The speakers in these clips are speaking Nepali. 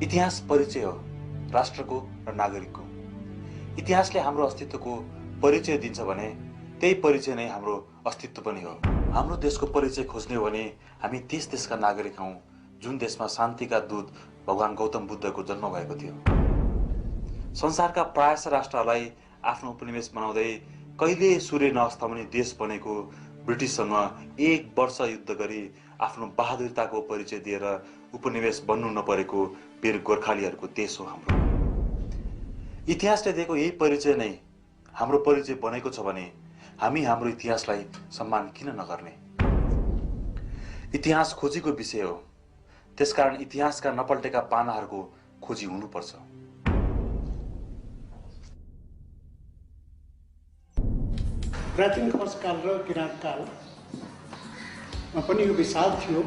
इतिहास परिचय हो राष्ट्रको र नागरिकको। इतिहासले हाम्रो अस्तित्वको परिचय दिन्छ भने त्यही परिचय नै हाम्रो अस्तित्व पनि हो। हाम्रो देशको परिचय खोज्ने हो भने हामी त्यस देशका नागरिक हौं जुन देशमा शान्तिका दूत भगवान गौतम बुद्धको जन्म भएको थियो। संसारका प्रायः राष्ट्रहरूलाई आफ्नो उपनिवेश बनाउँदै कहिले सूर्य नअस्ताउने देश बनेको ब्रिटिससँग 1 वर्ष युद्ध गरी आफ्नो बहादुरताको परिचय दिएर उपनिवेश बन्नु नपरेको वीर गोर्खालीहरूको देश हो हाम्रो। इतिहासले दिएको यही परिचय नै हाम्रो परिचय बनेको छ भने हामी हाम्रो इतिहासलाई सम्मान किन नगर्ने? इतिहास खोजीको विषय हो, त्यसकारण इतिहासका नपल्टेका पानाहरूको खोजी हुनुपर्छ। प्राचीन खसकाल र किराँत कालमा पनि यो विशाल थियो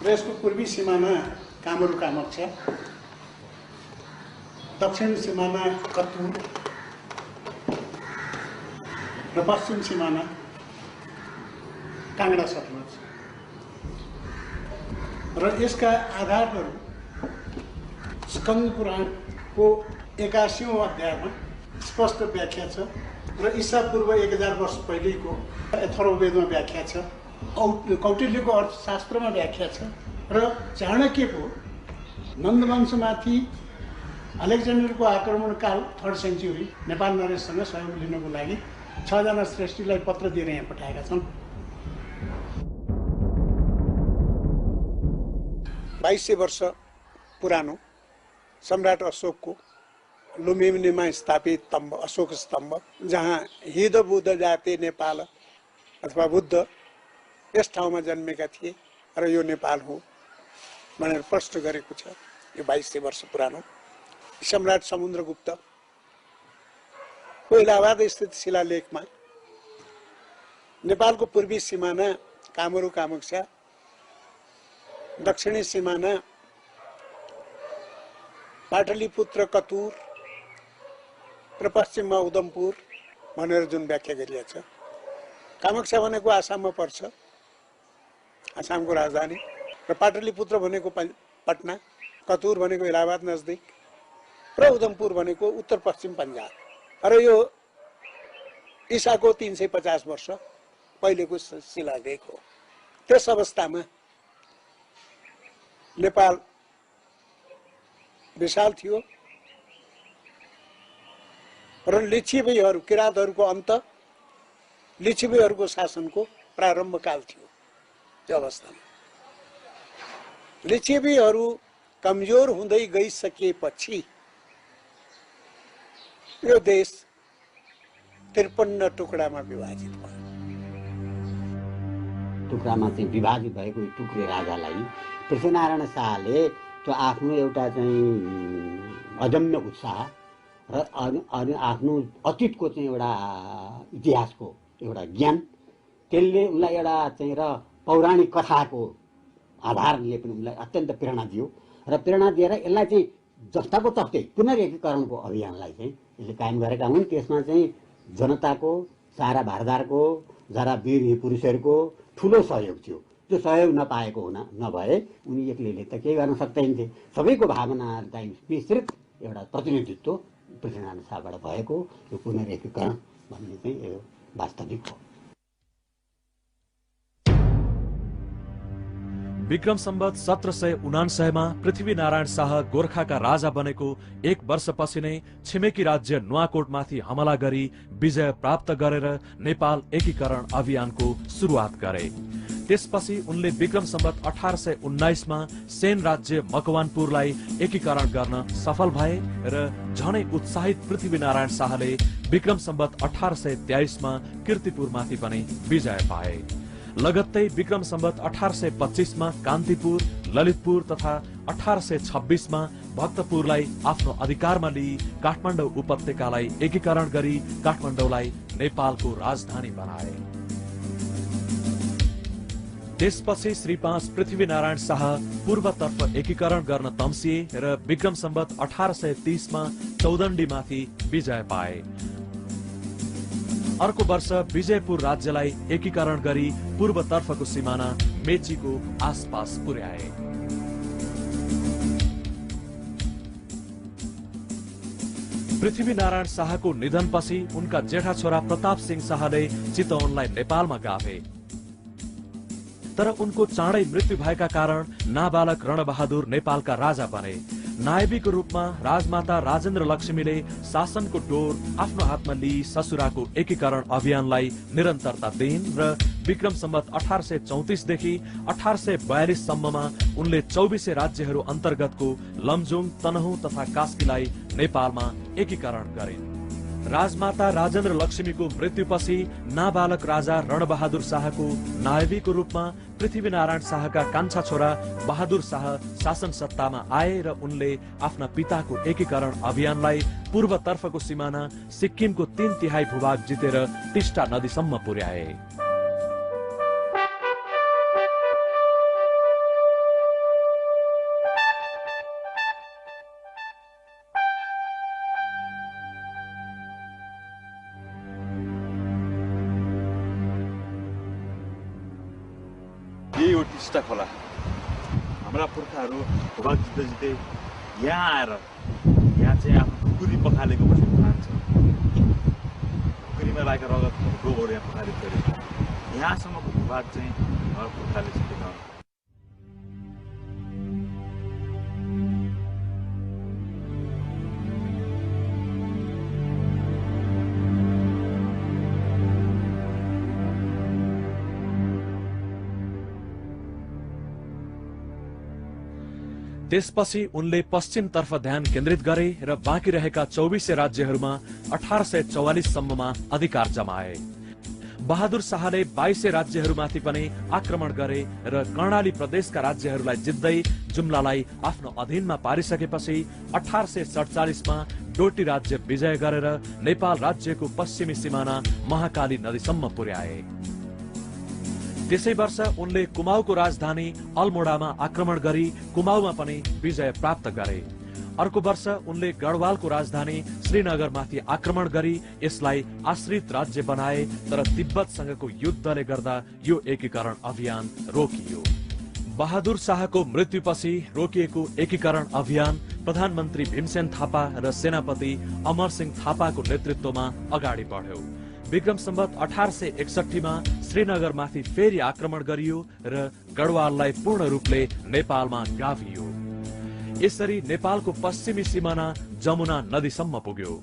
र यसको पूर्वी सिमाना कामरू कामक्ष, दक्षिण सिमाना कतुर र पश्चिम सिमाना काङ्गडा सतलज र यसका आधारहरू स्कन्द पुराणको 81औं अध्यायमा स्पष्ट व्याख्या छ र ईसा पूर्व 1000 वर्ष पहिलेको अथर्ववेदमा व्याख्या छ, कौटिल्यको अर्थशास्त्रमा व्याख्या छ र चाणक्यको नन्दवंशमाथि अलेक्जेन्डरको आक्रमणकाल 3rd सेन्चुरी नेपाल नरेशसँग सहयोग लिनको लागि 6 जना श्रेष्ठीलाई पत्र दिएर यहाँ पठाएका छन्। 2200 वर्ष पुरानो सम्राट अशोकको लुम्बिनीमा स्थापित स्तम्भ अशोक स्तम्भ, जहाँ हिद बुद्ध जाति नेपाल अथवा बुद्ध यस ठाउँमा जन्मेका थिए र यो नेपाल हो भनेर प्रश्न गरेको छ। यो 2200 वर्ष पुरानो सम्राट समुद्रगुप्त को इलाहाबाद स्थित शिलालेखमा नेपालको पूर्वी सिमाना कामरू कामक्ष्या, दक्षिणी सिमाना पाटलिपुत्र कतुर र पश्चिममा उदमपुर भनेर जुन व्याख्या गरिएको छ। कामक्ष्या भनेको आसाममा पर्छ, आसामको राजधानी, र पाटलिपुत्र भनेको पटना, कतुर भनेको इलाहाबाद नजदिक र उदमपुर भनेको उत्तर पश्चिम पंजाब। र यो ईसाको 350 वर्ष पहिलेको शिलालेख हो। त्यस अवस्थामा नेपाल विशाल थियो र लिच्छवीहरू किराँतहरूको अन्त, लिच्छवीहरूको शासनको प्रारम्भ काल थियो। त्यो अवस्थामा लिच्छवीहरू कमजोर हुँदै गइसकेपछि यो देश 53 टुकडामा विभाजित भयो। टुक्रामा चाहिँ विभाजित भएको टुक्रे राजालाई पृथ्वीनारायण शाहले त्यो आफ्नो एउटा चाहिँ अदम्य उत्साह र आफ्नो अतीतको चाहिँ एउटा इतिहासको एउटा ज्ञान, त्यसले उनलाई एउटा चाहिँ र पौराणिक कथाको आधारले पनि उनलाई अत्यन्त प्रेरणा दियो र प्रेरणा दिएर यसलाई चाहिँ जस्ताको तस्तै पुनर्एकीकरणको अभियानलाई चाहिँ यसले कायम गरेका हुन्। त्यसमा चाहिँ जनताको, सारा भारतको, जरा वीर पुरुषहरूको ठुलो सहयोग थियो। त्यो सहयोग नपाएको नभए उनी एक्लैले त केही गर्न सक्दैनथे। सबैको भावनालाई मिश्रित एउटा प्रतिनिधित्व पृथ्वीनारायण शाहबाट भएको यो पुनर्एकीकरण भन्ने चाहिँ यो वास्तविक हो। विक्रम सम्वत 1799 मा पृथ्वीनारायण शाह गोर्खाका राजा बनेको 1 वर्षपछि नै छिमेकी राज्य नुवाकोटमाथि हमला गरी विजय प्राप्त गरेर नेपाल एकीकरण अभियानको सुरुवात गरे। त्यसपछि उनले विक्रम सम्वत 1819 मा सेन राज्य मकवानपुरलाई एकीकरण गर्न सफल भए र झनै उत्साहित पृथ्वीनारायण शाहले विक्रम सम्वत 1823 मा कीर्तिपुरमाथि पनि विजय पाए। लगत्तै विक्रम सम्वत 1825 मा कान्तिपुर, ललितपुर तथा 1826 मा भक्तपुरलाई आफ्नो अधिकारमा लिई काठमाडौँ उपत्यकालाई एकीकरण गरी काठमाडौँलाई नेपालको राजधानी बनाए। त्यसपछि श्री 5 पृथ्वीनारायण शाह पूर्वतर्फ एकीकरण गर्न तम्सिए र विक्रम सम्वत 1830 मा चौदण्डीमाथि विजय पाए। अर्को वर्ष विजयपुर राज्यलाई एकीकरण गरी पूर्वतर्फको सिमाना मेचीको आसपास पुर्याए। पृथ्वीनारायण शाहको निधनपछि उनका जेठा छोरा प्रताप सिंह शाहले चितवनलाई नेपालमा गाभे। तर उनको चाँडै मृत्यु भएका कारण नाबालक रणबहादुर नेपालका राजा बने। नायबीको रूपमा राजमाता राजेन्द्र लक्ष्मीले शासनको डोर आफ्नो हातमा लिई ससुराको एकीकरण अभियानलाई निरन्तरता दिइन् र विक्रम सम्वत 1834 देखि 1842 सम्ममा उनले 24 राज्यहरू अन्तर्गतको लमजुङ, तनहुँ तथा कास्कीलाई नेपालमा एकीकरण गरिन्। राजमाता राजेन्द्र लक्ष्मीको मृत्युपछि नाबालक राजा रणबहादुर शाहको नायबीको रूपमा पृथ्वीनारायण शाहका कान्छा छोरा बहादुर शाह शासन सत्तामा आए र उनले आफ्ना पिताको एकीकरण अभियानलाई पूर्वतर्फको सिमाना सिक्किमको 3/3 भूभाग जितेर टिस्टा नदीसम्म पुर्याए। यही हो टिस्टा खोला। हाम्रा पुर्खाहरू भूभाग जित्दै जित्दै यहाँ आएर यहाँ चाहिँ आफ्नो खुकुरी पखालेको पनि खान्छ। खुकुरीमा लागेको रगत गोबर यहाँ पखालेको थियो। यहाँसम्मको भूभाग चाहिँ हाम्रा पुर्खाले जितेका हुन्। त्यसपछि उनले पश्चिमतर्फ ध्यान केन्द्रित गरे र बाँकी रहेका 24 राज्यहरूमा 1844 सम्ममा अधिकार जमाए। बहादुर शाहले 22 राज्यहरूमाथि पनि आक्रमण गरे र कर्णाली प्रदेशका राज्यहरूलाई जित्दै जुम्लालाई आफ्नो अधीनमा पारिसकेपछि 1847 मा डोटी राज्य विजय गरेर नेपाल राज्यको पश्चिमी सिमाना महाकाली नदीसम्म पुर्याए। त्यसै वर्ष उनले कुमाऊको राजधानी अल्मोडामा आक्रमण गरी कुमाऊमा पनि विजय प्राप्त गरे। अर्को वर्ष उनले गढवालको राजधानी श्रीनगरमाथि आक्रमण गरी यसलाई आश्रित राज्य बनाए, तर तिब्बतसँगको युद्धले गर्दा यो एकीकरण अभियान रोकियो। बहादुर शाहको मृत्युपछि रोकिएको एकीकरण अभियान प्रधानमन्त्री भीमसेन थापा र सेनापति अमरसिंह थापाको नेतृत्वमा अगाडि बढ्यो। विक्रम सम्वत 1861 मा श्रीनगरमाथि फेरि आक्रमण गरियो र गढवाललाई पूर्ण रूपले नेपालमा गाभियो। यसरी नेपालको पश्चिमी सिमाना जमुना नदीसम्म पुग्यो।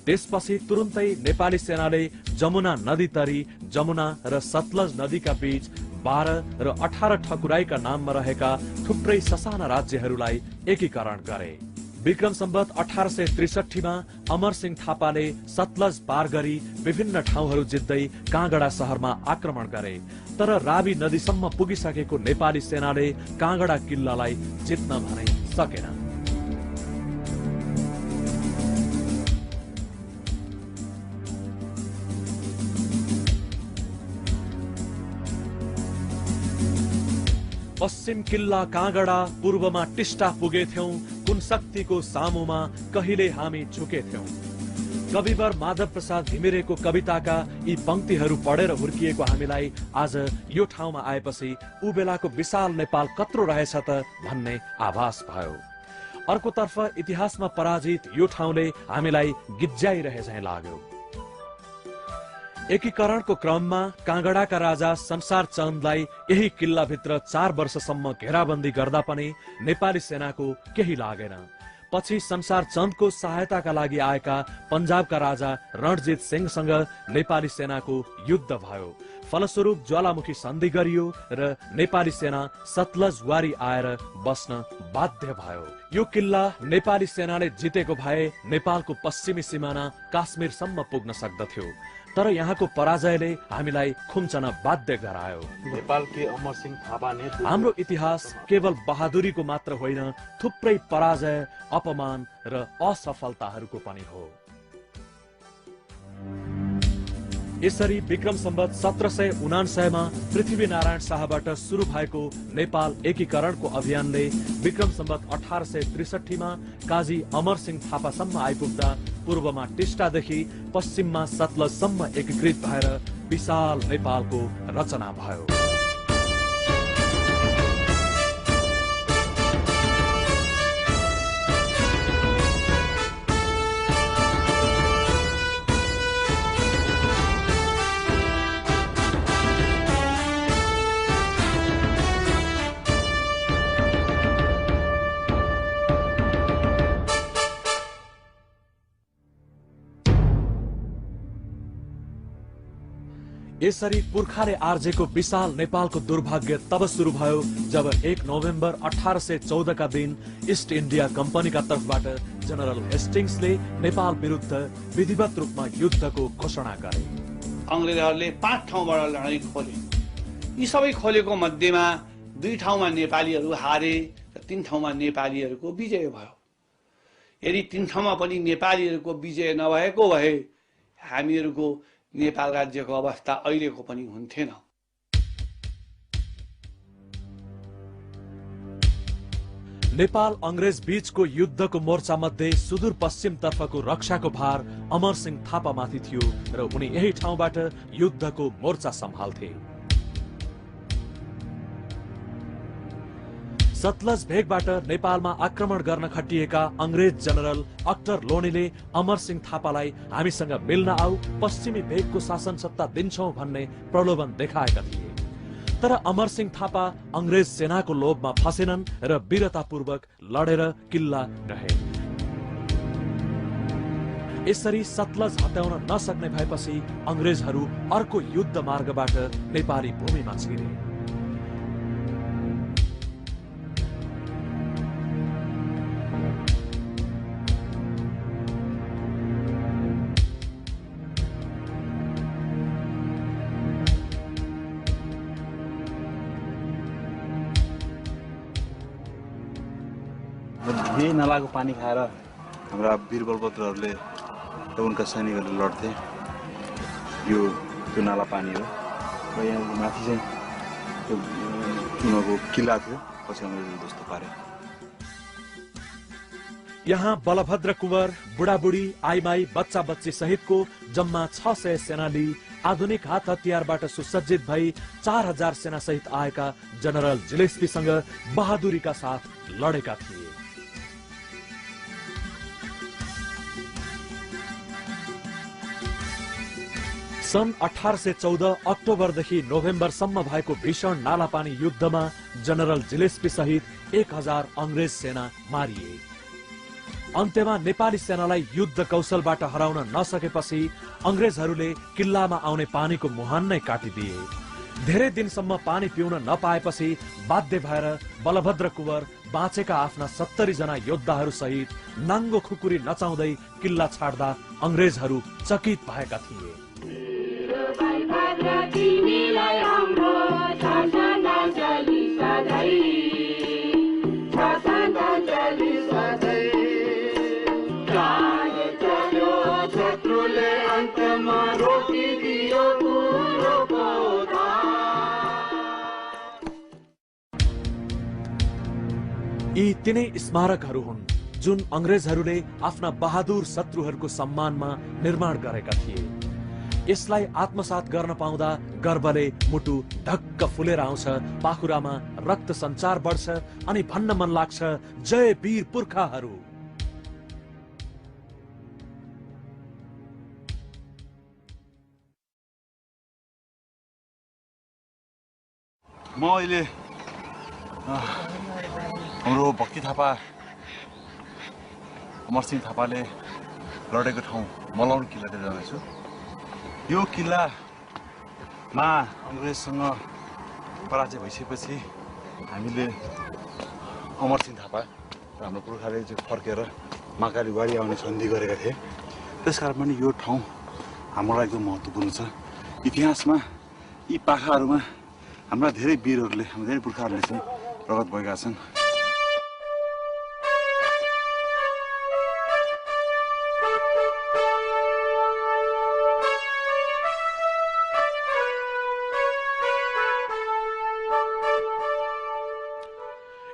त्यसपछि तुरुन्तै नेपाली सेनाले जमुना नदी तरी जमुना र सतलज नदीका बीच 12 र 18 ठकुराईका नाममा रहेका थुप्रै ससाना राज्यहरूलाई एकीकरण गरे। विक्रम सम्वत 1863 मा अमरसिंह थापाले सतलज पार गरी विभिन्न ठाउँहरू जित्दै काँगडा शहरमा आक्रमण गरे, तर रावी नदीसम्म पुगिसकेको नेपाली सेनाले काँगडा किल्लालाई जित्न भने सकेन। पश्चिम किल्ला काँगडा, पूर्वमा टिस्टा पुगेथ्यौं, कुन शक्तिको सामुमा कहिले हामी झुकेथ्यौं। कविवर माधव प्रसाद घिमिरेको कविताका यी पंक्तिहरू पढेर हुर्किएको हामीलाई आज यो ठाउँमा आएपछि उ बेलाको विशाल नेपाल कत्रो रहेछ त भन्ने आभास भयो। अर्कोतर्फ इतिहासमा पराजित यो ठाउँले हामीलाई गिज्जाइरहे झैं लाग्यो। एकीकरणको क्रममा काँगडाका राजा संसार चन्दलाई यही किल्लाभित्र 4 वर्षसम्म घेराबन्दी गर्दा पनि नेपाली सेनाको केही लागेन। पछि संसार चन्दको सहायताका लागि आएका पंजाबका राजा रणजित सिंहसँग नेपाली सेनाको युद्ध भयो। फलस्वरूप ज्वालामुखी सन्धि गरियो र नेपाली सेना सतलज वारी आएर बस्न बाध्य भयो। यो किल्ला नेपाली सेनाले जितेको भए नेपालको पश्चिमी सिमाना काश्मीरसम्म पुग्न सक्दथ्यो, तर यहाँको पराजयले हामीलाई खुम्चन बाध्य गरायो। नेपालकै अमरसिंह थापा ने हाम्रो इतिहास केवल बहादुरीको मात्र होइन, थुप्रै पराजय, अपमान र असफलताहरूको पनि हो। यसरी विक्रम सम्वत 1799 मा पृथ्वीनारायण शाहबाट सुरु भएको नेपाल एकीकरणको अभियानले विक्रम सम्वत 1863 मा काजी अमरसिंह थापासम्म आइपुग्दा पूर्वमा टिस्टादेखि पश्चिममा सतलजसम्म एकीकृत भएर विशाल नेपालको रचना भयो। यसरी पुर्खाले आर्जेको विशाल नेपालको दुर्भाग्य तब सुरु भयो जब 1 नोभेम्बर 1814 का दिन इस्ट इन्डिया कम्पनीका तर्फबाट जनरल हेस्टिङ्सले नेपाल विरुद्ध विधिवत रूपमा युद्धको घोषणा गरे। अंग्रेजहरूले 5 ठाउँबाट लडाईँ खोले। यी सबै खोलेको मध्येमा 2 ठाउँमा नेपालीहरू हारे र 3 ठाउँमा नेपालीहरूको विजय भयो। यदि 3 ठाउँमा पनि नेपालीहरूको विजय नभएको भए हामीहरूको नेपाल राज्यको अवस्था अहिलेको पनि हुन्थेन। नेपाल अंग्रेज बीचको युद्धको मोर्चा मध्ये सुदूरपश्चिम तर्फको रक्षाको भार अमरसिंह थापामाथि थियो र उनी यही ठाउँबाट युद्धको मोर्चा सम्हाल्थे। सतलज भेगबाट नेपालमा आक्रमण गर्न खटिएका अंग्रेज जनरल अक्टर लोनीले अमरसिंह थापालाई हामीसँग मिल्न आऊ, पश्चिमी भेगको शासन सत्ता दिन्छौं भन्ने प्रलोभन देखाएका थिए। तर अमरसिंह थापा अंग्रेज सेनाको लोभमा फसेनन् र वीरतापूर्वक लडेर किल्ला रहे। यसरी सतलज हटाउन नसक्ने भएपछि अंग्रेजहरू अर्को युद्ध मार्गबाट नेपाली भूमिमा छिरे। यही नालाको पानी खाएर हाम्रा वीर बलभद्रहरूले र उनका सैनिकहरूले लड्थे। यो त्यो नाला पानी हो र यहाँ माथि चाहिँ त्यो उनीहरूको किल्ला थियो, पछि अङ्ग्रेजहरूले जस्तो पारे। यहाँ बलभद्र कुंवर, बुढाबुढी, आइमाई, बच्चा बच्ची सहितको जम्मा 600 सेनाली आधुनिक हात हतियारबाट सुसज्जित भई 4000 सेना सहित आएका जनरल जिलेस्पीसँग बहादुरीका साथ लडेका थिए। सन् 1814 अक्टोबरदेखि नोभेम्बरसम्म भएको भीषण नालापानी युद्धमा जनरल जिलेस्पी सहित 1000 अंग्रेज सेना मारिए। अन्त्यमा नेपाली सेनालाई युद्ध कौशलबाट हराउन नसकेपछि अंग्रेजहरूले किल्लामा आउने पानीको मुहान नै काटिदिए। धेरै दिनसम्म पानी पिउन नपाएपछि बाध्य भएर बलभद्र कुंवर बाँचेका आफ्ना 70 जना योद्धाहरू सहित नाङ्गो खुकुरी नचाउँदै किल्ला छाड्दा अंग्रेजहरू चकित भएका थिए। यी तिनै स्मारकहरू हुन् जुन अंग्रेजहरूले आफ्ना बहादुर शत्रुहरूको सम्मानमा निर्माण गरेका थिए। यसलाई आत्मसात गर्न पाउँदा गर्वले मुटु ढक्क फुलेर आउँछ, पाखुरामा रक्त सञ्चार बढ्छ अनि भन्न मन लाग्छ, जय वीर पुर्खाहरू। म अहिले हाम्रो भक्ति थापा, अमरसिंह थापाले लडेको ठाउँ मलाउन किल्लातिर जाँदैछु। यो किल्लामा अंग्रेजसँग पराजय भइसकेपछि हामीले अमरसिंह थापा र हाम्रो पुर्खाले चाहिँ फर्केर महाकाली वाडी आउने सन्धि गरेका थिए। त्यसकारण पनि यो ठाउँ हाम्रो लागि एकदम महत्त्वपूर्ण छ। इतिहासमा यी पाखाहरूमा हाम्रा धेरै वीरहरूले, हाम्रा धेरै पुर्खाहरूले चाहिँ प्रगत भएका छन्।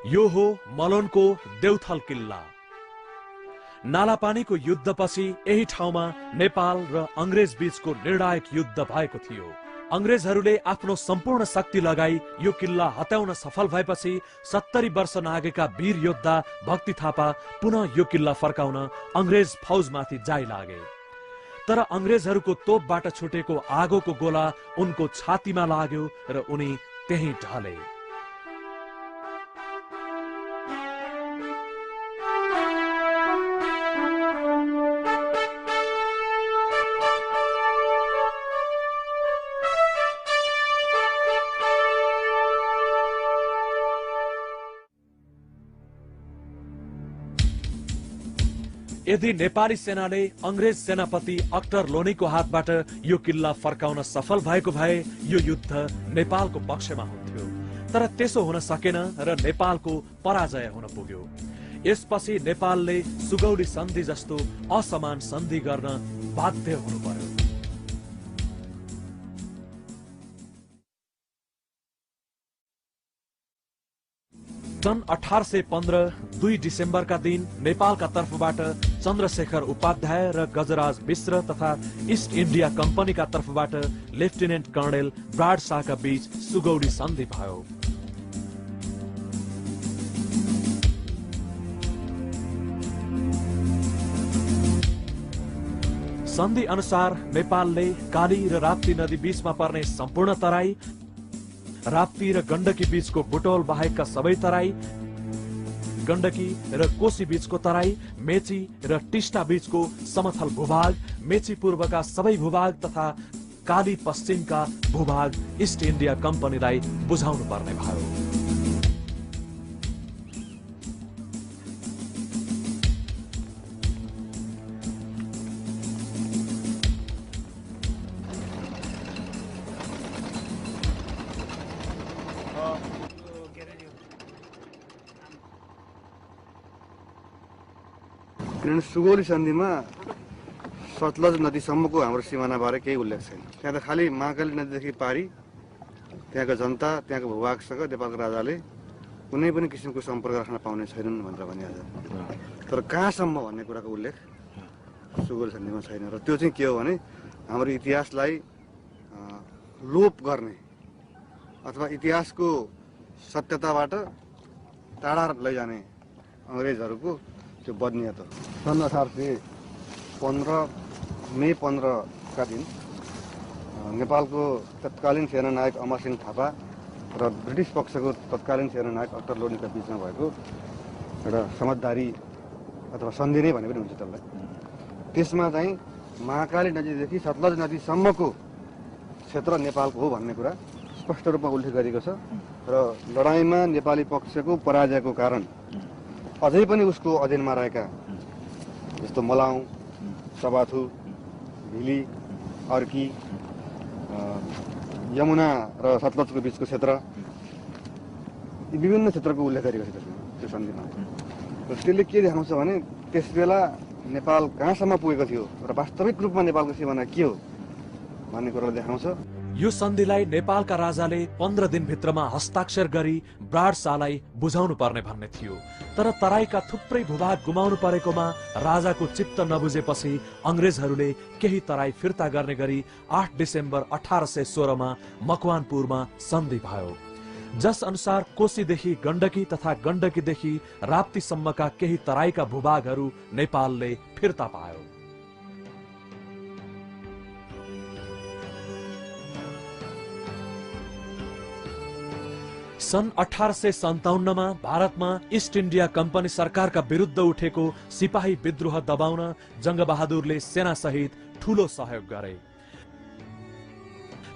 यो हो मलोनको देउथल किल्ला। नालापानीको युद्धपछि यही ठाउँमा नेपाल र अंग्रेज बीचको निर्णायक युद्ध भएको थियो। अंग्रेजहरूले आफ्नो सम्पूर्ण शक्ति लगाई यो किल्ला हटाउन सफल भएपछि 70 वर्ष नागेका वीर योद्धा भक्ति थापा पुनः यो किल्ला फर्काउन अंग्रेज फौजमाथि जाइ लागे। तर अंग्रेजहरूको तोपबाट छुटेको आगोको गोला उनको छातीमा लाग्यो र उनी त्यही ढले। यदि नेपाली सेनाले अंग्रेज सेनापति अक्टर लोनीको हातबाट यो किल्ला फर्काउन सफल भएको भए यो युद्ध नेपालको पक्षमा हुन्थ्यो, तर त्यसो हुन सकेन र नेपालको पराजय हुन पुग्यो। यसपछि नेपालले सुगौली सन्धि जस्तो असमान सन्धि गर्न बाध्य हुनु पर्यो। सन् 1815 2 डिसेम्बरका दिन नेपालका तर्फबाट चन्द्रशेखर उपाध्याय र गजराज मिश्र तथा इस्ट इन्डिया कम्पनीका तर्फबाट लेफ्टिनेन्ट कर्णेल ब्राड शाहका बीच सुगौली सन्धि भयो। सन्धि अनुसार नेपालले काली र राप्ती नदी बीचमा पर्ने सम्पूर्ण तराई, राप्ती र गण्डकी बीचको बुटोल बाहेकका सबै तराई, गण्डकी र कोशी बीचको तराई, मेची र टिस्टा बीचको समथल भूभाग, मेची पूर्वका सबै भूभाग तथा काली पश्चिमका भूभाग इस्ट इन्डिया कम्पनीलाई बुझाउनु पर्ने भयो। किनभने सुगौली सन्धिमा सतलज नदीसम्मको हाम्रो सिमानाबारे केही उल्लेख छैन। त्यहाँ त खालि महाकाली नदीदेखि पारी त्यहाँको जनता, त्यहाँको भूभागसँग नेपालको राजाले कुनै पनि किसिमको सम्पर्क राख्न पाउने छैनन् भनेर भनिहाल्छ। तर कहाँसम्म भन्ने कुराको उल्लेख सुगौली सन्धिमा छैन र त्यो चाहिँ के हो भने हाम्रो इतिहासलाई लोप गर्ने अथवा इतिहासको सत्यताबाट टाढा लैजाने अङ्ग्रेजहरूको त्यो बदनियत हो। सन् 1815 मे 15 का दिन नेपालको तत्कालीन सेनानायक अमर सिंह थापा र ब्रिटिस पक्षको तत्कालीन सेनानायक अक्टर लोनीका बीचमा भएको एउटा समझदारी अथवा सन्धि नै भने पनि हुन्छ त्यसलाई। त्यसमा चाहिँ महाकाली नदीदेखि सतलज नदीसम्मको क्षेत्र नेपालको हो भन्ने कुरा स्पष्ट रूपमा उल्लेख गरिएको छ र लडाईँमा नेपाली पक्षको पराजयको कारण अझै पनि उसको अधीनमा रहेका जस्तो मलाउ, सबाथु, भिली, अर्की, यमुना र सतलजको बीचको क्षेत्र, यी विभिन्न क्षेत्रको उल्लेख गरिएको छ त्यो सन्धिमा। र त्यसले के देखाउँछ भने त्यस बेला नेपाल कहाँसम्म पुगेको थियो र वास्तविक रूपमा नेपालको सिमाना के हो भन्ने कुरालाई देखाउँछ। यो सन्धिलाई नेपालका राजाले 15 दिनभित्रमा हस्ताक्षर गरी ब्राड शाहलाई बुझाउनु पर्ने भन्ने थियो, तर तराईका थुप्रै भूभाग गुमाउनु परेकोमा राजाको चित्त नबुझेपछि अंग्रेजहरूले केही तराई फिर्ता गर्ने गरी 8 डिसेम्बर 1816 मा मकवानपुरमा सन्धि भयो, जस अनुसार कोशीदेखि गण्डकी तथा गण्डकीदेखि राप्तीसम्मका केही तराईका भूभागहरू नेपालले फिर्ता पायो। सन् 1857 मा भारतमा इस्ट इन्डिया कम्पनी सरकारका विरुद्ध उठेको सिपाही विद्रोह दबाउन जङ्गबहादुरले सेना सहित ठूलो सहयोग गरे।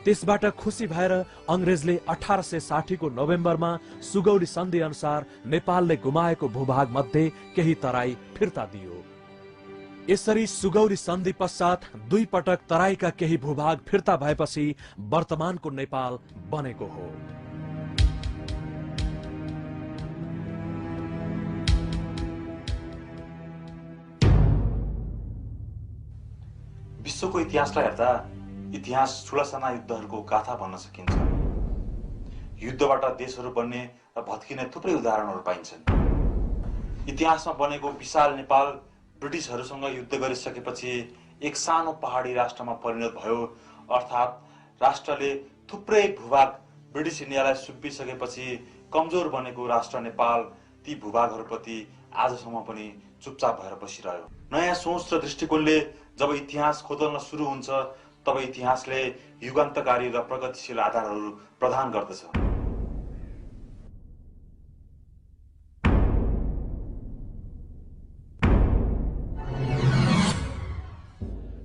त्यसबाट खुसी भएर अंग्रेजले 1860 को नोभेम्बरमा सुगौली सन्धि अनुसार नेपालले गुमाएको भूभाग मध्ये केही तराई फिर्ता दियो। यसरी सुगौली सन्धि पश्चात 2 पटक तराईका केही भूभाग फिर्ता भएपछि वर्तमानको नेपाल बनेको हो। विश्वको इतिहासलाई हेर्दा इतिहास ठूला साना युद्धहरूको गाथा भन्न सकिन्छ। युद्धबाट देशहरू बन्ने र भत्किने थुप्रै उदाहरणहरू पाइन्छन्। इतिहासमा बनेको विशाल नेपाल ब्रिटिसहरूसँग युद्ध गरिसकेपछि एक सानो पहाडी राष्ट्रमा परिणत भयो, अर्थात् राष्ट्रले थुप्रै भूभाग ब्रिटिस इन्डियालाई सुम्पिसकेपछि कमजोर बनेको राष्ट्र नेपाल ती भूभागहरूप्रति आजसम्म पनि चुपचाप भएर बसिरह्यो। नयाँ सोच र दृष्टिकोणले जब इतिहास खोदल्न सुरु हुन्छ तब इतिहासले युगान्तकारी र प्रगतिशील आधारहरू प्रदान गर्दछ।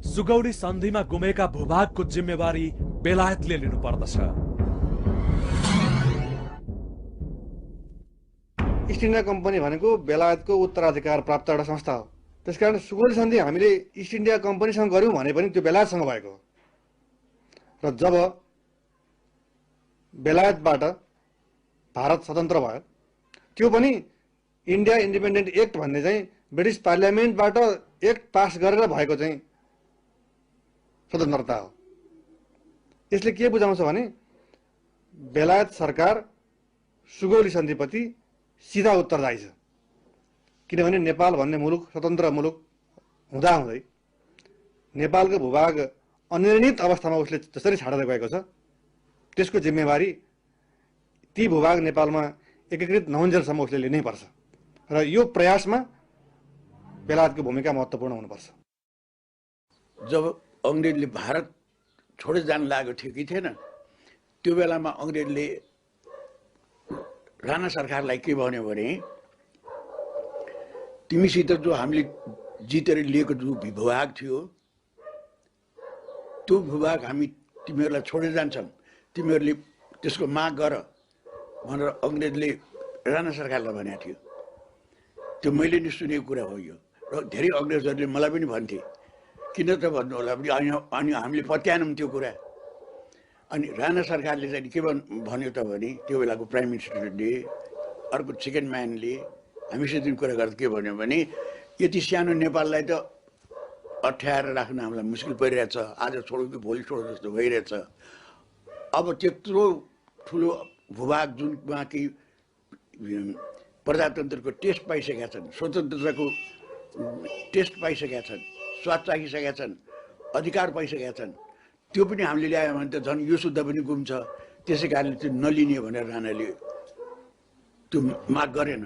सुगौली सन्धिमा गुमेका भूभागको जिम्मेवारी बेलायतले लिनुपर्दछ। इस्ट इन्डिया कम्पनी भनेको बेलायतको उत्तराधिकार प्राप्त एउटा संस्था हो। त्यसकारण सुगौली सन्धि हामीले इस्ट इन्डिया कम्पनीसँग गऱ्यौँ भने पनि त्यो बेलायतसँग भएको हो। र जब बेलायतबाट भारत स्वतन्त्र भयो त्यो पनि इन्डिया इन्डिपेन्डेन्ट एक्ट भन्ने चाहिँ ब्रिटिस पार्लियामेन्टबाट एक्ट पास गरेर भएको चाहिँ स्वतन्त्रता हो। यसले के बुझाउँछ भने बेलायत सरकार सुगौली सन्धिप्रति सिधा उत्तरदायी छ। किनभने नेपाल भन्ने मुलुक स्वतन्त्र मुलुक हुँदाहुँदै नेपालको भूभाग अनिर्णित अवस्थामा उसले जसरी छाडेर गएको छ त्यसको जिम्मेवारी ती भूभाग नेपालमा एकीकृत नहुन्जेलसम्म उसले लिनैपर्छ र यो प्रयासमा बेलायतको भूमिका महत्त्वपूर्ण हुनुपर्छ। जब अङ्ग्रेजले भारत छोडेर जान लागेको थियो कि थिएन, त्यो बेलामा अङ्ग्रेजले राणा सरकारलाई के भन्यो भने तिमीसित जो हामीले जितेर लिएको जो भूभाग थियो त्यो भूभाग हामी तिमीहरूलाई छोडेर जान्छौँ, तिमीहरूले त्यसको माग गर भनेर अङ्ग्रेजले राणा सरकारलाई भनेको थियो। त्यो मैले नि सुनेको कुरा हो यो, र धेरै अङ्ग्रेजहरूले मलाई पनि भन्थे किन त भन्नु होला अनि हामीले पत्याएनौँ त्यो कुरा। अनि राणा सरकारले चाहिँ के भन्यो त भने त्यो बेलाको प्राइम मिनिस्टरले अर्को सेकेन्ड म्यानले हामीसित कुरा गर्दा के भन्यो भने यति सानो नेपाललाई त अठ्याएर राख्न हामीलाई मुस्किल परिरहेछ, आज छोडौँ कि भोलि छोडौँ जस्तो भइरहेछ। अब त्यत्रो ठुलो भूभाग जुनमा कि प्रजातन्त्रको टेस्ट पाइसकेका छन्, स्वतन्त्रताको टेस्ट पाइसकेका छन्, स्वाद चाखिसकेका छन्, अधिकार पाइसकेका छन्, त्यो पनि हामीले ल्यायो भने त झन् यो शुद्ध पनि गुम्छ। त्यसै कारणले त्यो नलिने भनेर राणाले त्यो माग गरेन।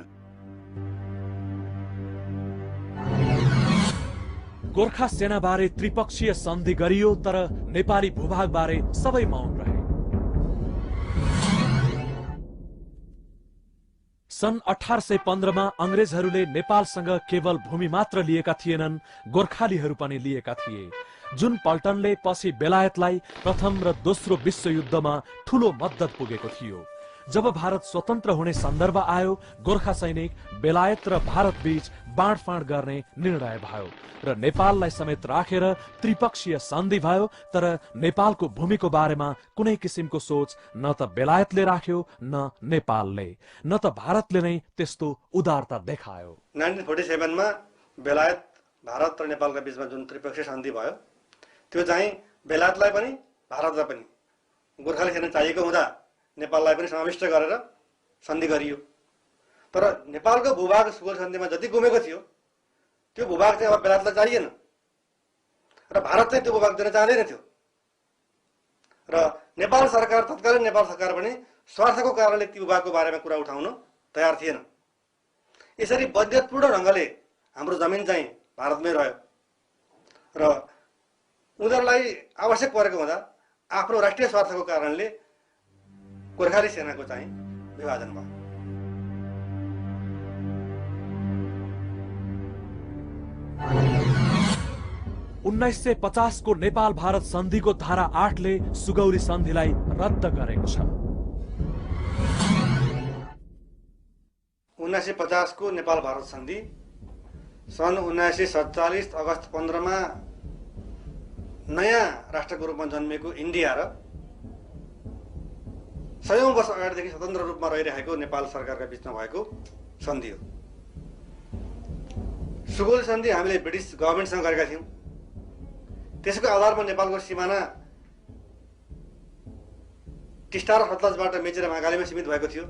गोर्खा सेनाबारे त्रिपक्षीय सन्धि गरियो तर नेपाली भूभागबारे सबै मौन रहे। सन् 1815 मा अंग्रेजहरूले नेपालसँग केवल भूमि मात्र लिएका थिएनन्, गोर्खालीहरू पनि लिएका थिए, जुन पल्टनले पछि बेलायतलाई प्रथम र दोस्रो विश्वयुद्धमा ठूलो मद्दत पुगेको थियो। जब भारत स्वतन्त्र हुने सन्दर्भ आयो, गोर्खा सैनिक बेलायत र भारत बीच बाँडफाँड गर्ने निर्णय भयो र नेपाललाई समेत राखेर त्रिपक्षीय सन्धि भयो। तर नेपालको भूमिको बारेमा कुनै किसिमको सोच न त बेलायतले राख्यो न नेपालले, न त भारतले नै त्यस्तो उदारता देखायो। 1947 मा बेलायत भारत र नेपालका बीचमा जुन त्रिपक्षीय सन्धि भयो त्यो चाहिँ बेलायतलाई पनि भारतलाई पनि गोर्खाली सेना चाहिएको हुँदा नेपाललाई पनि समाविष्ट गरेर सन्धि गरियो। तर नेपालको भूभाग सुगौली सन्धिमा जति गुमेको थियो त्यो भूभाग चाहिँ अब बेलायतलाई चाहिएन र भारत चाहिँ त्यो भूभाग दिन चाहँदैन थियो र नेपाल सरकार, तत्कालीन नेपाल सरकार पनि स्वार्थको कारणले त्यो भूभागको बारेमा कुरा उठाउन तयार थिएन। यसरी बद्यतपूर्ण ढङ्गले हाम्रो जमिन चाहिँ भारतमै रह्यो र उनीहरूलाई आवश्यक परेको हुँदा आफ्नो राष्ट्रिय स्वार्थको कारणले गोर्खाली सेनाको चाहिँ विभाजन भयो। उन्नाइससय 50 को नेपाल भारत सन्धिको धारा 8 ले सुगौली सन्धिलाई रद्द गरेको छ। 1950 को नेपाल भारत सन्धि सन् 1947 अगस्त 15 मा नयाँ राष्ट्रको रूपमा जन्मेको इन्डिया र 100औं वर्ष अगाडिदेखि स्वतन्त्र रूपमा रहिरहेको नेपाल सरकारका बीचमा भएको सन्धि हो। सुगौली सन्धि हामीले ब्रिटिस गभर्नमेन्टसँग गरेका थियौँ। त्यसको आधारमा नेपालको सिमाना टिस्टा र सतलजबाट मेची र महाकालीमा सीमित भएको थियो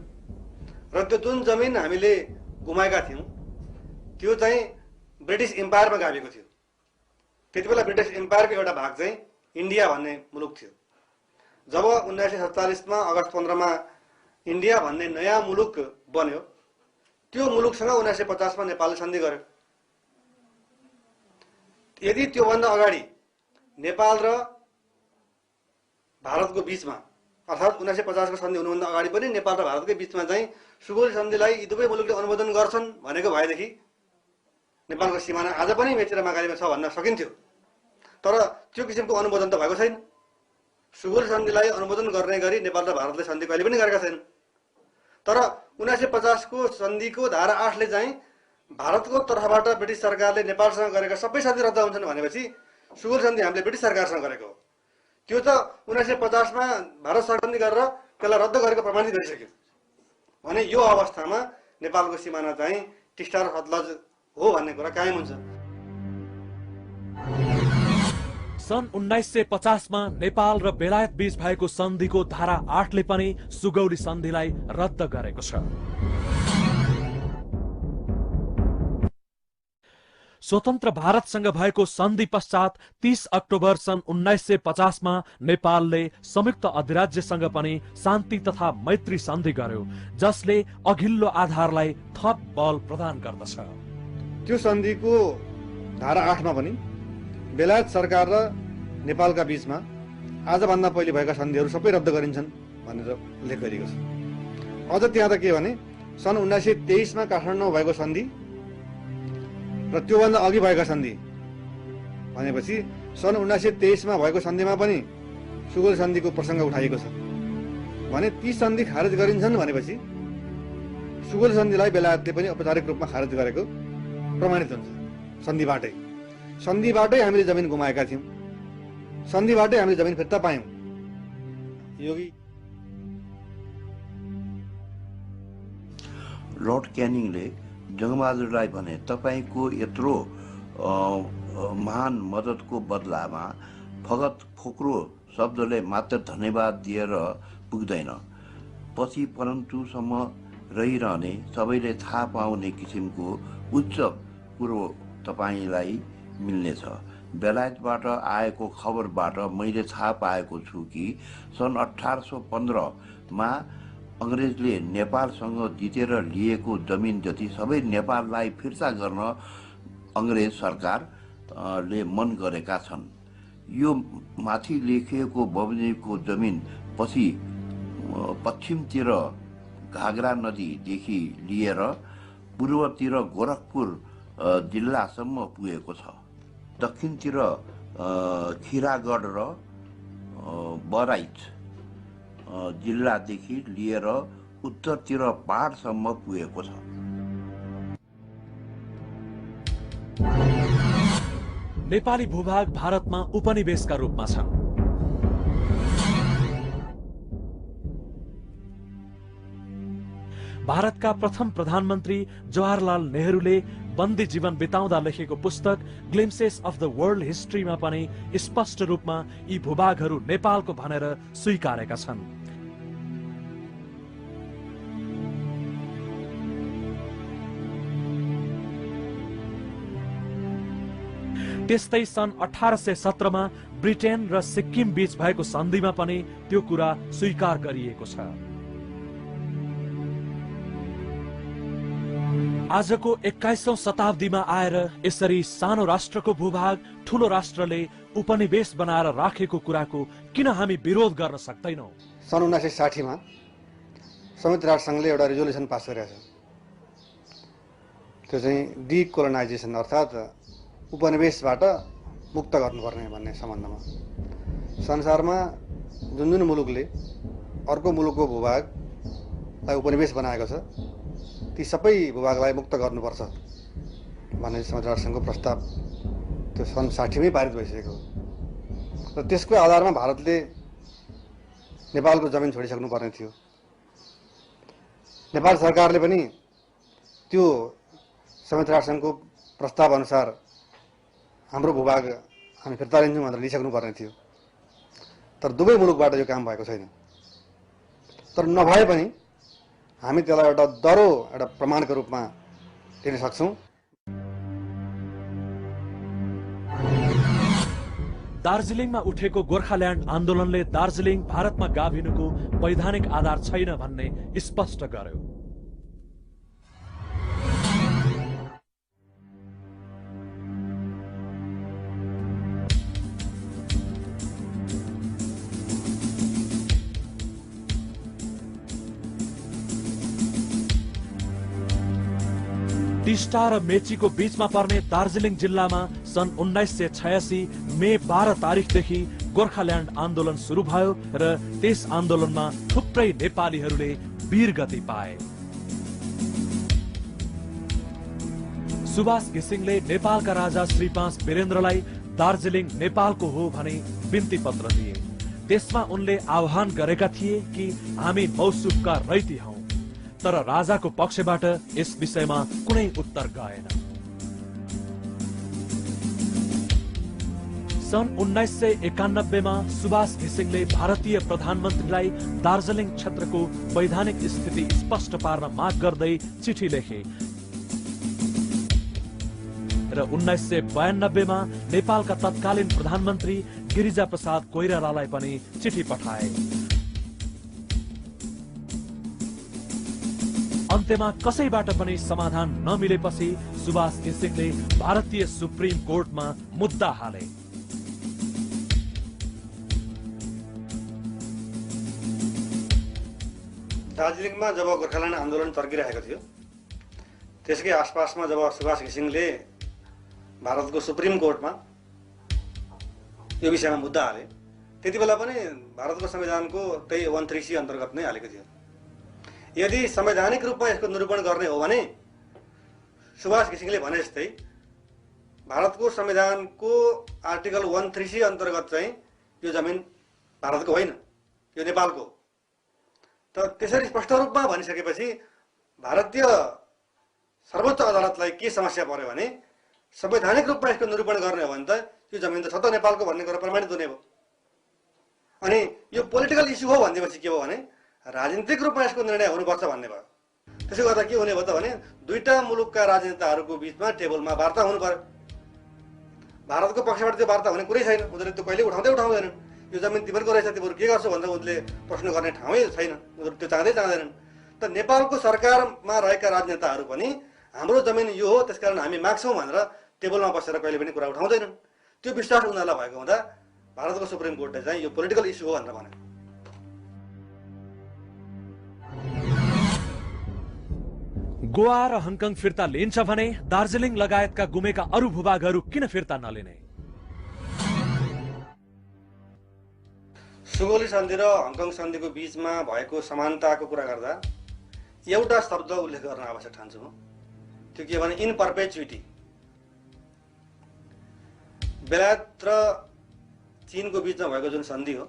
र त्यो जुन जमिन हामीले गुमाएका थियौँ त्यो चाहिँ ब्रिटिस इम्पायरमा गाभिएको थियो। त्यति बेला ब्रिटिस इम्पायरको एउटा भाग चाहिँ इन्डिया भन्ने मुलुक थियो। जब 1947 मा अगस्त 15 मा इन्डिया भन्ने नयाँ मुलुक बन्यो, त्यो मुलुकसँग 1950 मा नेपालले सन्धि गर्यो। यदि त्योभन्दा अगाडि नेपाल र भारतको बीचमा अर्थात् 1950 को सन्धि हुनुभन्दा अगाडि पनि नेपाल र भारतकै बीचमा चाहिँ सुगौली सन्धिलाई यी दुवै मुलुकले अनुमोदन गर्छन् भनेको भएदेखि नेपालको सिमाना आज पनि मेची र महाकालीमा छ भन्न सकिन्थ्यो। तर त्यो किसिमको अनुमोदन त भएको छैन। सुगौली सन्धिलाई अनुमोदन गर्ने गरी नेपाल र भारतले सन्धि कहिले पनि गरेका छैनन्। तर 1950 को सन्धिको धारा 8 ले चाहिँ भारतको तर्फबाट ब्रिटिस सरकारले नेपालसँग गरेका सबै सन्धि रद्द हुन्छन् भनेपछि सुगौल सन्धि हामीले ब्रिटिस सरकारसँग गरेको हो। त्यो त 1950 मा भारत सरकारले गरेर त्यसलाई रद्द गरेको प्रमाणित गरिसक्यो भने यो अवस्थामा नेपालको सिमाना चाहिँ टिस्टा र सतलज हो भन्ने कुरा कायम हुन्छ। सन् 1950 मा नेपाल र बेलायत बीच भएको सन्धिको धारा 8 ले पनि सुगौली सन्धिलाई रद्द गरेको छ। स्वतन्त्र भारतसँग भएको सन्धि पश्चात 30 अक्टोबर सन् 1950 मा नेपालले संयुक्त अधिराज्यसँग पनि शान्ति तथा मैत्री सन्धि गर्यो, जसले अघिल्लो आधारलाई थप बल प्रदान गर्दछ। त्यो सन्धिको धारा 8 मा पनि बेलायत सरकार र नेपालका बीचमा आजभन्दा पहिले भएका सन्धिहरू सबै रद्द गरिन्छन् भनेर उल्लेख गरिएको छ। अझ त्यहाँ त के भने सन् 1923 मा काठमाडौँमा भएको सन्धि र त्योभन्दा अघि भएका सन्धि भनेपछि सन् 1923 मा भएको सन्धिमा पनि सुगौल सन्धिको प्रसङ्ग उठाइएको छ भने ती सन्धि खारेज गरिन्छन् भनेपछि सुगौल सन्धिलाई बेलायतले पनि औपचारिक रूपमा खारेज गरेको प्रमाणित हुन्छ। सन्धिबाटै हामीले जमिन गुमाएका थियौँ, सन्धिबाटै हामीले जमिन फिर्ता पायौँ। योगी लर्ड क्यानिङले जङ्गबहादुरलाई भने तपाईको यत्रो महान मद्दतको बदलामा फगत फोक्रो शब्दले मात्र धन्यवाद दिएर पुग्दैन, पछि परन्तुसम्म रहिरहने सबैले थाहा पाउने किसिमको उच्च कुरो तपाईलाई मिल्नेछ। बेलायतबाट आएको खबरबाट मैले थाहा पाएको छु कि सन् 1815 मा अंग्रेजले नेपालसँग जितेर लिएको जमिन जति सबै नेपाललाई फिर्ता गर्न अंग्रेज सरकारले मन गरेका छन्। यो माथि लेखिएको बमोजिमको जमिन पछि पश्चिमतिर घागरा नदीदेखि लिएर पूर्वतिर गोरखपुर जिल्लासम्म पुगेको छ। दक्षिणतिर खिरागढ र बराइच जिल्लादेखि लिएर उत्तरतिर पहाडसम्म पुगेको छ। नेपाली भूभाग भारतमा उपनिवेशका रूपमा छन्। भारतका प्रथम प्रधानमन्त्री जवाहरलाल नेहरूले बन्दी जीवन बिताउँदा लेखेको पुस्तक ग्लिम्सेस अफ द वर्ल्ड हिस्ट्रीमा पनि स्पष्ट रूपमा यी भूभागहरू नेपालको भनेर स्वीकारेका छन्। त्यस्तै सन् 1817 मा ब्रिटेन र सिक्किम बीच भएको सन्धिमा पनि त्यो कुरा स्वीकार गरिएको छ। आजको 21औं शताब्दीमा आएर यसरी सानो राष्ट्रको भूभाग ठूलो राष्ट्रले उपनिवेश बनाएर राखेको कुराको किन हामी विरोध गर्न सक्दैनौं? सन् 1960 मा संयुक्त राष्ट्रसङ्घले एउटा रेजोल्युसन पास गरेको छ। त्यो चाहिँ डिकोलोनाइजेसन अर्थात् उपनिवेशबाट मुक्त गर्नुपर्ने भन्ने सम्बन्धमा। संसारमा जुन जुन मुलुकले अर्को मुलुकको भूभागलाई उपनिवेश बनाएको छ ती सबै भूभागलाई मुक्त गर्नुपर्छ भन्ने संयुक्त राष्ट्रसङ्घको प्रस्ताव त्यो सन् 60 मै पारित भइसकेको हो। र त्यसको आधारमा भारतले नेपालको जमिन छोडिसक्नु पर्ने थियो। नेपाल सरकारले पनि त्यो संयुक्त राष्ट्रसङ्घको प्रस्ताव अनुसार हाम्रो भूभाग हामी फिर्ता लिन्छौँ भनेर लिइसक्नु पर्ने थियो। तर दुवै मुलुकबाट यो काम भएको छैन। तर नभए पनि हामी त्यसलाई एउटा दरो एउटा प्रमाणको रूपमा लिन सक्छौँ। दार्जिलिङमा उठेको गोर्खाल्यान्ड आन्दोलनले दार्जिलिङ भारतमा गाभिनुको वैधानिक आधार छैन भन्ने स्पष्ट गर्यो। टिस्टा र मेचीको बीचमा पर्ने दार्जिलिङ जिल्लामा सन् 1986 मे 12 तारिखदेखि गोर्खाल्यान्ड आन्दोलन सुरु भयो र त्यस आन्दोलनमा थुप्रै नेपालीहरूले वीरगति पाए। सुभाष घिसिङले नेपालका राजा श्री 5 वीरेन्द्रलाई दार्जिलिङ नेपालको हो भनी बिन्ती पत्र दिए। त्यसमा उनले आह्वान गरेका थिए कि हामी मौसुफका रैती हौं, तर राजाको पक्षबाट यस विषयमा कुनै उत्तर गएन। सन् 1991 मा सुभाष घिसिङले भारतीय प्रधानमन्त्रीलाई दार्जिलिङ क्षेत्रको वैधानिक स्थिति स्पष्ट पार्न माग गर्दै चिठी लेखे र 1992 मा नेपालका तत्कालीन प्रधानमन्त्री गिरिजा प्रसाद कोइरालालाई पनि चिठी पठाए। अन्त्यमा कसैबाट पनि समाधान नमिलेपछि सुभाष घिसिङले भारतीय सुप्रिम कोर्टमा मुद्दा हाले। दार्जिलिङमा जब गोर्खाल्यान्ड आन्दोलन चर्किरहेको थियो त्यसकै आसपासमा जब सुभाष घिसिङले भारतको सुप्रिम कोर्टमा यो विषयमा मुद्दा हाले, त्यति बेला पनि भारतको संविधानको त्यही 136 अन्तर्गत नै हालेको थियो। यदि संवैधानिक रूपमा यसको निरूपण गर्ने हो भने सुभाष घिसिङले भने जस्तै भारतको संविधानको आर्टिकल 136 अन्तर्गत चाहिँ यो जमिन भारतको होइन, यो नेपालको। तर त्यसरी स्पष्ट रूपमा भनिसकेपछि भारतीय सर्वोच्च अदालतलाई के समस्या पर्यो भने संवैधानिक रूपमा यसको निरूपण गर्ने हो भने त यो जमिन त स्वतः नेपालको भन्ने कुरा प्रमाणित हुने भयो। अनि यो पोलिटिकल इस्यु हो भनेपछि के हो भने राजनीतिक रूपमा यसको निर्णय हुनुपर्छ भन्ने भयो। त्यसो गर्दा के हुने भयो त भने दुईटा मुलुकका राजनेताहरूको बीचमा टेबलमा वार्ता हुनु पर्यो। भारतको पक्षबाट त्यो वार्ता हुने कुरै छैन, उनीहरूले त्यो कहिले उठाउँदैनन्। यो जमिन तिमीहरूको रहेछ, तिमीहरू के गर्छौ भन्दा उनले प्रश्न गर्ने ठाउँै छैन, उनीहरू त्यो चाहँदैनन्। त नेपालको सरकारमा रहेका राजनेताहरू पनि हाम्रो जमिन यो हो त्यसकारण हामी माग्छौँ भनेर टेबलमा बसेर कहिले पनि कुरा उठाउँदैनन्। त्यो विश्वास उनीहरूलाई भएको हुँदा भारतको सुप्रिम कोर्टले चाहिँ यो पोलिटिकल इस्यु हो भनेर भने। गोवा र हङकङ फिर्ता लिन्छ भने दार्जिलिङ लगायतका गुमेका अरू भूभागहरू किन फिर्ता नलिने? सुगौली सन्धि र हङकङ सन्धिको बीचमा भएको समानताको कुरा गर्दा एउटा शब्द उल्लेख गर्न आवश्यक ठान्छु म। त्यो के भने इन पर्पेचुइटी। बेलायत र चीनको बीचमा भएको जुन सन्धि हो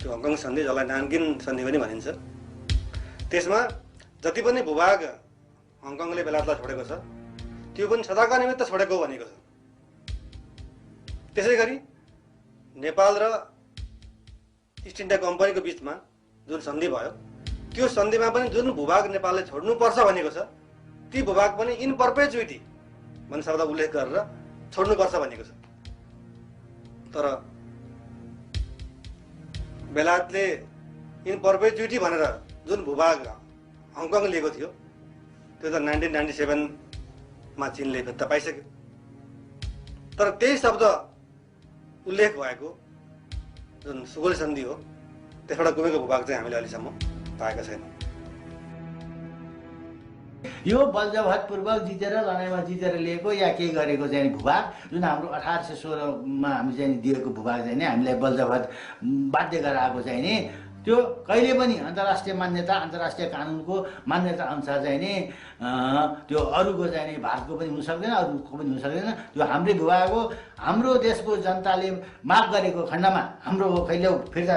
त्यो हङकङ सन्धि, जसलाई नानकिन सन्धि पनि भनिन्छ, त्यसमा जति पनि भूभाग हङकङले बेलायतलाई छोडेको छ त्यो पनि सदाका निमित्त छोडेको भनेको छ। त्यसै गरी नेपाल र इस्ट इन्डिया कम्पनीको बीचमा जुन सन्धि भयो त्यो सन्धिमा पनि जुन भूभाग नेपालले छोड्नुपर्छ भनेको छ ती भूभाग पनि इन पर्पेचुइटी भन्ने शब्द उल्लेख गरेर छोड्नुपर्छ भनेको छ। तर बेलायतले इन पर्पेचुइटी भनेर जुन भूभाग हङकङ लिएको थियो त्यो त 1997 मा चीनले फिर्ता पाइसक्यो। तर त्यही शब्द उल्लेख भएको जुन सुगौली सन्धि हो त्यसबाट गुमेको भूभाग चाहिँ हामीले अहिलेसम्म पाएका छैनौँ। यो बलजबहतपूर्वक जितेर लडाइँमा जितेर लिएको या केही गरेको चाहिँ भूभाग जुन हाम्रो 1816 मा हामी चाहिँ दिएको भूभाग चाहिँ नि हामीलाई बलजबहत बाध्य गराएको चाहिँ नि त्यो कहिले पनि अन्तर्राष्ट्रिय मान्यता अन्तर्राष्ट्रिय कानुनको मान्यता अनुसार चाहिँ नि त्यो अरूको चाहिँ नि भारतको पनि हुन सक्दैन, अरूको पनि हुन सक्दैन। त्यो हाम्रै भूभाग हो। हाम्रो देशको जनताले माग गरेको खण्डमा हाम्रो कहिले फिर्ता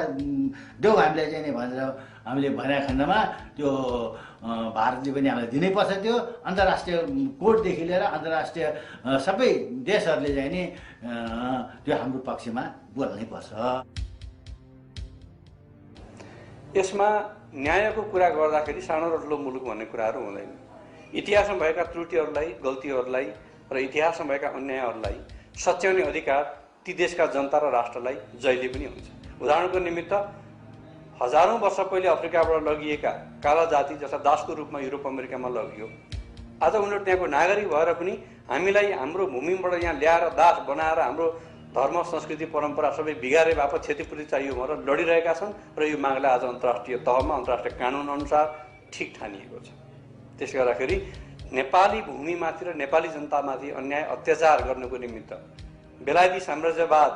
देऊ हामीलाई चाहिँ नि भनेर हामीले भनेको खण्डमा त्यो भारतले पनि हामीलाई दिनैपर्छ। त्यो अन्तर्राष्ट्रिय कोर्टदेखि लिएर अन्तर्राष्ट्रिय सबै देशहरूले चाहिँ नि त्यो हाम्रो पक्षमा बोल्नै पर्छ। यसमा न्यायको कुरा गर्दाखेरि सानो र ठुलो मुलुक भन्ने कुराहरू हुँदैन। इतिहासमा भएका त्रुटिहरूलाई, गल्तीहरूलाई र इतिहासमा भएका अन्यायहरूलाई सच्याउने अधिकार ती देशका जनता र राष्ट्रलाई जहिले पनि हुन्छ। उदाहरणको निमित्त हजारौं वर्ष पहिले अफ्रिकाबाट लगिएका काला जाति जस्ता दासको रूपमा युरोप अमेरिकामा लगियो। आज उनीहरू त्यहाँको नागरिक भएर पनि हामीलाई हाम्रो भूमिबाट यहाँ ल्याएर दास बनाएर हाम्रो धर्म, संस्कृति, परम्परा सबै बिगारे बापत क्षतिपूर्ति चाहियो भनेर लडिरहेका छन् र यो मागलाई आज अन्तर्राष्ट्रिय तहमा अन्तर्राष्ट्रिय कानुन अनुसार ठिक ठानिएको छ। त्यसले गर्दाखेरि नेपाली भूमिमाथि र नेपाली जनतामाथि अन्याय अत्याचार गर्नुको निमित्त बेलायती साम्राज्यवाद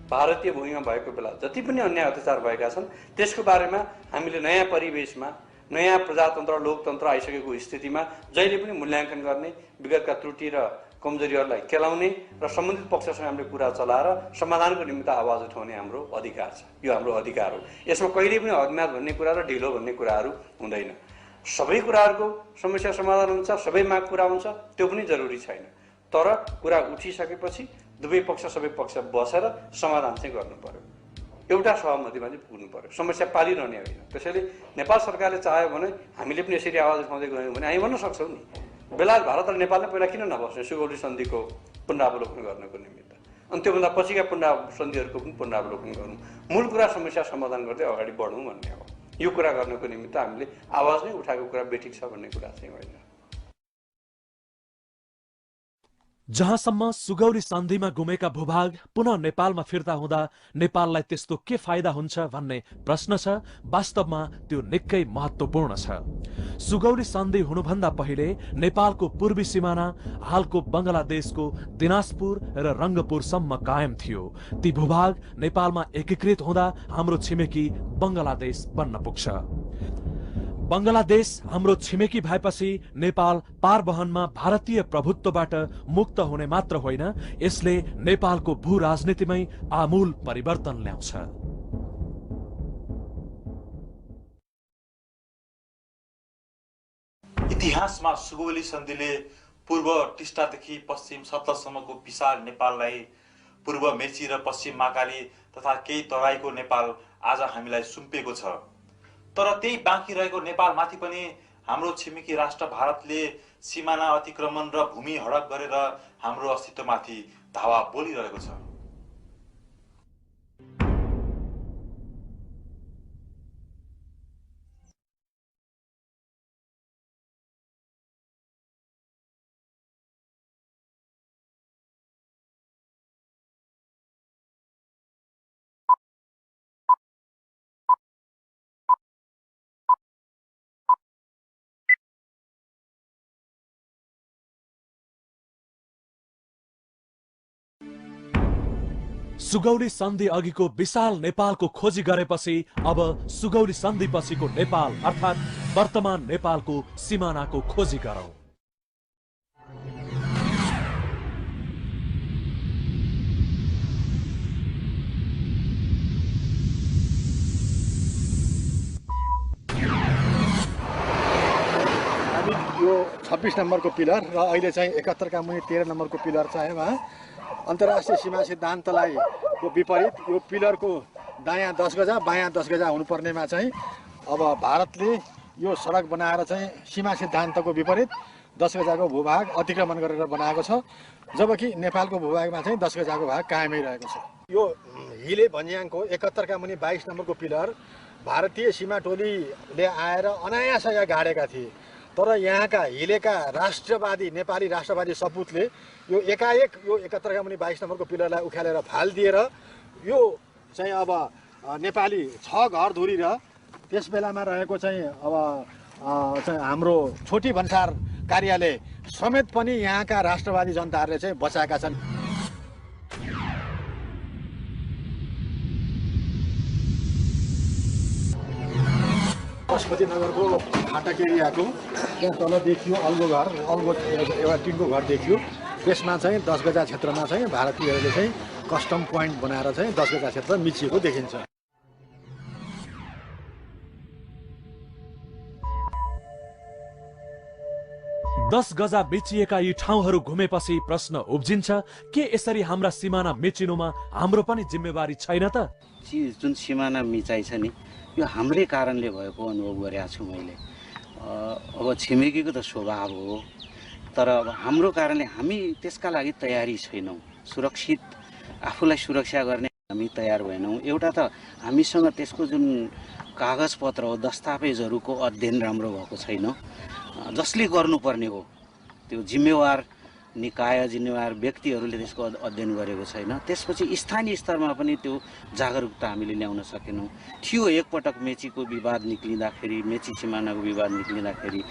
भारतीय भूमिमा भएको बेला जति पनि अन्याय अत्याचार भएका छन् त्यसको बारेमा हामीले नयाँ परिवेशमा नयाँ प्रजातन्त्र लोकतन्त्र आइसकेको स्थितिमा जहिले पनि मूल्याङ्कन गर्ने, विगतका त्रुटि र कमजोरीहरूलाई केलाउने र सम्बन्धित पक्षसँग हामीले कुरा चलाएर समाधानको निमित्त आवाज उठाउने हाम्रो अधिकार छ। यो हाम्रो अधिकार हो। यसमा कहिले पनि हदम्याद भन्ने कुरा र ढिलो भन्ने कुराहरू हुँदैन। सबै कुराहरूको समस्या समाधान हुन्छ, सबै माग पुरा हुन्छ, त्यो पनि जरुरी छैन। तर कुरा उठिसकेपछि दुवै पक्ष सबै पक्ष बसेर समाधान चाहिँ गर्नु पर्यो, एउटा सहमतिमा चाहिँ पुग्नु पर्यो, समस्या पारिरहने होइन। त्यसैले नेपाल सरकारले चाह्यो भने हामीले पनि यसरी आवाज उठाउँदै गयौँ भने हामी भन्न सक्छौँ नि, बेला भारत र नेपालले पहिला किन नबस्ने सुगौली सन्धिको पुनरावलोकन गर्नको निमित्त, अनि त्योभन्दा पछिका सन्धिहरूको पनि पुनरावलोकन गरौँ, मूल कुरा समस्या समाधान गर्दै अगाडि बढौँ भन्ने हो। यो कुरा गर्नको निमित्त हामीले आवाज नै उठाएको कुरा बेठिक छ भन्ने कुरा चाहिँ होइन। जहाँसम्म सुगौली सन्धिमा गुमेका भूभाग पुनः नेपालमा फिर्ता हुँदा नेपाललाई त्यस्तो के फाइदा हुन्छ भन्ने प्रश्न छ। वास्तवमा त्यो निकै महत्त्वपूर्ण छ। सुगौली सन्धि हुनुभन्दा पहिले नेपालको पूर्वी सिमाना हालको बंगलादेशको दिनाजपुर र रङ्गपुरसम्म कायम थियो। ती भूभाग नेपालमा एकीकृत हुँदा हाम्रो छिमेकी बंगलादेश बन्न पुग्छ। बंगलादेश हाम्रो छिमेकी भएपछि नेपाल पारवहनमा भारतीय प्रभुत्वबाट मुक्त हुने मात्र होइन, यसले नेपालको भू राजनीतिमै आमूल परिवर्तन ल्याउँछ। इतिहासमा सुगौली सन्धिले पूर्व टिस्टादेखि पश्चिम सतलजसम्मको विशाल नेपाललाई पूर्व मेची र पश्चिम महाकाली तथा केही तराईको नेपाल आज हामीलाई सुम्पिएको छ। तर त्यही बाँकी रहेको नेपालमाथि पनि हाम्रो छिमेकी राष्ट्र भारतले सीमाना अतिक्रमण र भूमि हडप गरेर हाम्रो अस्तित्वमाथि धावा बोलिरहेको छ। सुगौली सन्धि अघिको विशाल नेपालको खोजी गरेपछि अब सुगौली सन्धि पछिको नेपाल अर्थात् वर्तमान नेपालको सिमानाको खोजी गरौं। यो 26 नम्बरको पिलर र अहिले चाहिँ 71 का मुनि 13 नम्बरको पिलर चाहिँ अन्तर्राष्ट्रिय सीमा सिद्धान्तलाई को विपरीत यो पिलरको दायाँ 10 गजा बायाँ 10 गजा हुनुपर्नेमा चाहिँ अब भारतले यो सडक बनाएर चाहिँ सीमा सिद्धान्तको विपरीत 10 गजाको भूभाग अतिक्रमण गरेर बनाएको छ, जबकि नेपालको भूभागमा चाहिँ 10 गजाको भाग कायमै रहेको छ। यो हिले भन्ज्याङको 71 का मुनि 22 नम्बरको पिलर भारतीय सीमा टोलीले आएर अनायास यहाँ गाडेका थिए, तर यहाँका हिलेका राष्ट्रवादी नेपाली राष्ट्रवादी सपुतले यो एकाएक यो 71 का मुनि 22 नम्बरको पिलरलाई उखालेर फाल दिएर यो चाहिँ अब नेपाली 6 घरधुरी र त्यस बेलामा रहेको चाहिँ अब चाहिँ हाम्रो छोटी भन्सार कार्यालय समेत पनि यहाँका राष्ट्रवादी जनताहरूले चाहिँ बचाएका छन्। पशुपति नगरको फाटक एरियाको त्यहाँ तल देखियो अल्गो घर, अल्गो एउटा टिनको घर देखियो, त्यसमा चाहिँ 10 गजा क्षेत्रमा चाहिँ भारतीयहरूले चाहिँ कस्टम पोइन्ट बनाएर चाहिँ 10 गजा क्षेत्र मिचिएको देखिन्छ। दस गजा बेचिएका यी ठाउँहरू घुमेपछि प्रश्न उब्जिन्छ, के यसरी हाम्रा सिमाना मिचिनुमा हाम्रो पनि जिम्मेवारी छैन त? जुन सिमाना मिचाइ छ नि, यो हाम्रै कारणले भएको अनुभव गरेको छु मैले। अब छिमेकीको त स्वभाव हो, तर अब हाम्रो कारणले हामी त्यसका लागि तयारी छैनौँ। सुरक्षित आफूलाई सुरक्षा गर्ने हामी तयार भएनौँ। एउटा त हामीसँग त्यसको जुन कागजपत्र हो, दस्तावेजहरूको अध्ययन राम्रो भएको छैन, जसले गर्नुपर्ने हो त्यो जिम्मेवार निकाय जिम्मेवार व्यक्तिहरूले त्यसको अध्ययन गरेको छैन। त्यसपछि स्थानीय स्तरमा पनि त्यो जागरुकता हामीले ल्याउन सकेनौँ। थियो एकपटक मेचीको विवाद निक्लिँदाखेरि, मेची सिमानाको विवाद निक्लिँदाखेरि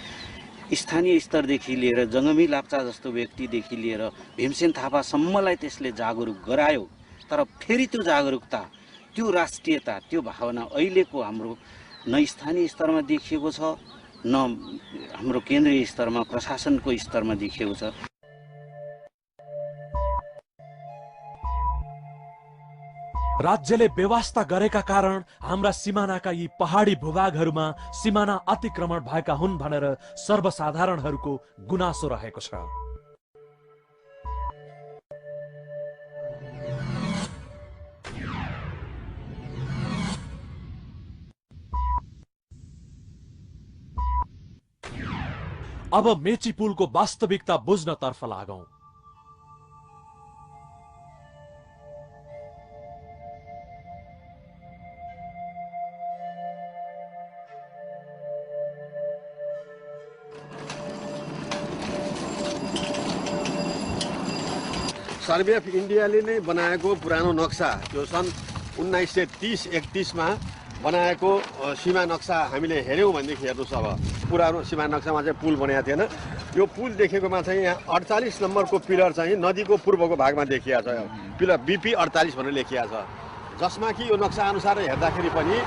स्थानीय स्तरदेखि लिएर जङ्गमी लाप्चा जस्तो व्यक्तिदेखि लिएर भीमसेन थापासम्मलाई त्यसले जागरुक गरायो। तर फेरि त्यो जागरुकता, त्यो राष्ट्रियता, त्यो भावना अहिलेको हाम्रो न स्थानीय स्तरमा देखिएको छ न हाम्रो केन्द्रीय स्तरमा प्रशासनको स्तरमा देखिएको छ। राज्यले व्यवस्था गरेका कारण हाम्रा सिमानाका यी पहाडी भूभागहरूमा सिमाना अतिक्रमण भएका हुन् भनेर सर्वसाधारणहरूको गुनासो रहेको छ। अब मेची पुलको वास्तविकता बुझ्नतर्फ लागौं। सर्वे अफ इन्डियाले नै बनाएको पुरानो नक्सा त्यो सन् 1930-31मा बनाएको सीमा नक्सा हामीले हेऱ्यौँ भनेदेखि हेर्नुहोस्, अब पुरानो सीमा नक्सामा चाहिँ पुल बनाएको थिएन। यो पुल देखेकोमा चाहिँ यहाँ 48 नम्बरको पिलर चाहिँ नदीको पूर्वको भागमा देखिया छ। पिलर BP 48 भनेर लेखिया छ, जसमा कि यो नक्सा अनुसार हेर्दाखेरि पनि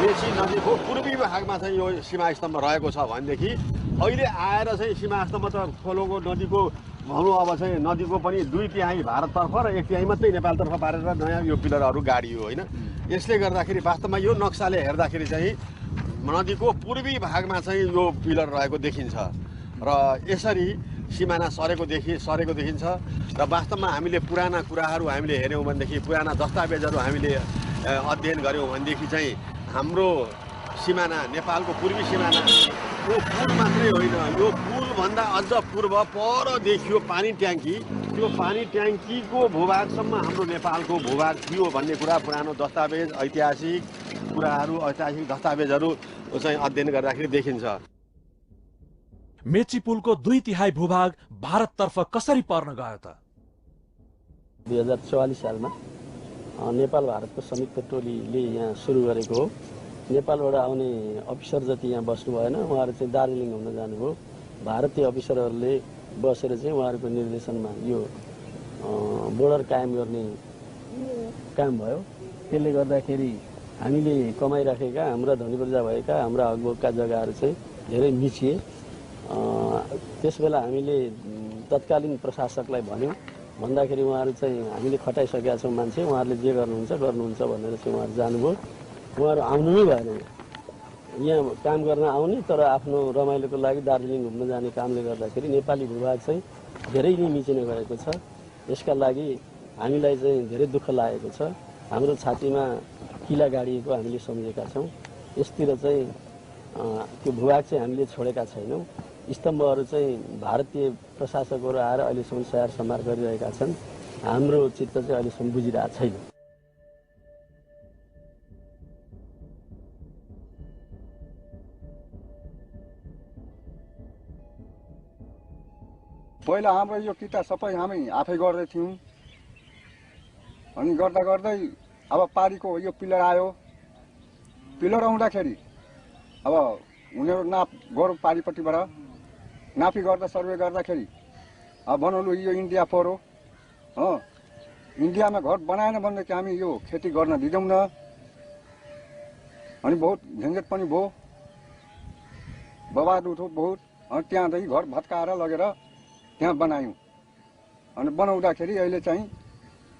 मेची नदीको पूर्वी भागमा चाहिँ यो सीमा स्तम्भ रहेको छ भनेदेखि अहिले आएर चाहिँ सीमा स्तम्भ त खोलोको नदीको भनौँ अब चाहिँ नदीको पनि 2/3 भारततर्फ र 1/3 मात्रै नेपालतर्फ पारेर नयाँ यो पिलरहरू गाडियो होइन। यसले गर्दाखेरि वास्तवमा यो नक्साले हेर्दाखेरि चाहिँ नदीको पूर्वी भागमा चाहिँ यो पिलर रहेको देखिन्छ र यसरी सिमाना सरेको देखिन्छ। र वास्तवमा हामीले पुराना कुराहरू हामीले हेऱ्यौँ भनेदेखि पुराना दस्तावेजहरू हामीले अध्ययन गऱ्यौँ भनेदेखि चाहिँ हाम्रो सिमाना नेपालको पूर्वी सिमाना यो पुल मात्रै होइन, यो पुलभन्दा अझ पूर्व पर देखियो पानी ट्याङ्की। त्यो पानी ट्याङ्कीको भूभागसम्म हाम्रो नेपालको भूभाग थियो भन्ने कुरा पुरानो दस्तावेज ऐतिहासिक दस्तावेजहरू चाहिँ अध्ययन गर्दाखेरि देखिन्छ। मेची पुलको 2/3 भूभाग भारततर्फ कसरी पर्न गयो त? 2044 सालमा नेपाल भारतको संयुक्त टोलीले यहाँ सुरु गरेको हो। नेपालबाट आउने अफिसर जति यहाँ बस्नु भएन, उहाँहरू चाहिँ दार्जिलिङ घुम्न जानुभयो। भारतीय अफिसरहरूले बसेर चाहिँ उहाँहरूको निर्देशनमा यो बोर्डर कायम गर्ने काम भयो। त्यसले गर्दाखेरि हामीले कमाइराखेका हाम्रा धनी प्रजा भएका हाम्रा हकभोगका जग्गाहरू चाहिँ धेरै मिचिए। त्यसबेला हामीले तत्कालीन प्रशासकलाई भन्यौँ, भन्दाखेरि उहाँहरू चाहिँ हामीले खटाइसकेका छौँ मान्छे, उहाँहरूले जे गर्नुहुन्छ भनेर चाहिँ उहाँहरू जानुभयो। उहाँहरू आउनु नै भएन, यहाँ काम गर्न आउने तर आफ्नो रमाइलोको लागि दार्जिलिङ घुम्न जाने कामले गर्दाखेरि नेपाली भूभाग चाहिँ धेरै नै मिचिन गएको छ। यसका लागि हामीलाई चाहिँ धेरै दुःख लागेको छ। हाम्रो छातीमा किला गाडिएको हामीले सम्झेका छौँ। यसतिर चाहिँ त्यो भूभाग चाहिँ हामीले छोडेका छैनौँ। स्तम्भहरू चाहिँ भारतीय प्रशासकहरू आएर अहिलेसम्म स्याहार सम्हार गरिरहेका छन्। हाम्रो चित्त चाहिँ अहिलेसम्म बुझिरहेको छैन। पहिला हाम्रो यो किता सबै हामी आफै गर्दै थियौँ। अनि गर्दा गर्दै अब पारीको यो पिलर आयो। पिलर आउँदाखेरि अब उनीहरू नाप गरौँ पारीपट्टिबाट नापी गर्दा सर्वे गर्दाखेरि अब भनौँ लु यो इन्डिया पऱ्यो हो, इन्डियामा घर बनाएन भनेदेखि हामी यो खेती गर्न दिँदैनौँ न। अनि बहुत झन्झट पनि भयो, बवाद उठो बहुत। अनि त्यहाँदेखि घर भत्काएर लगेर त्यहाँ बनायौँ। अनि बनाउँदाखेरि अहिले चाहिँ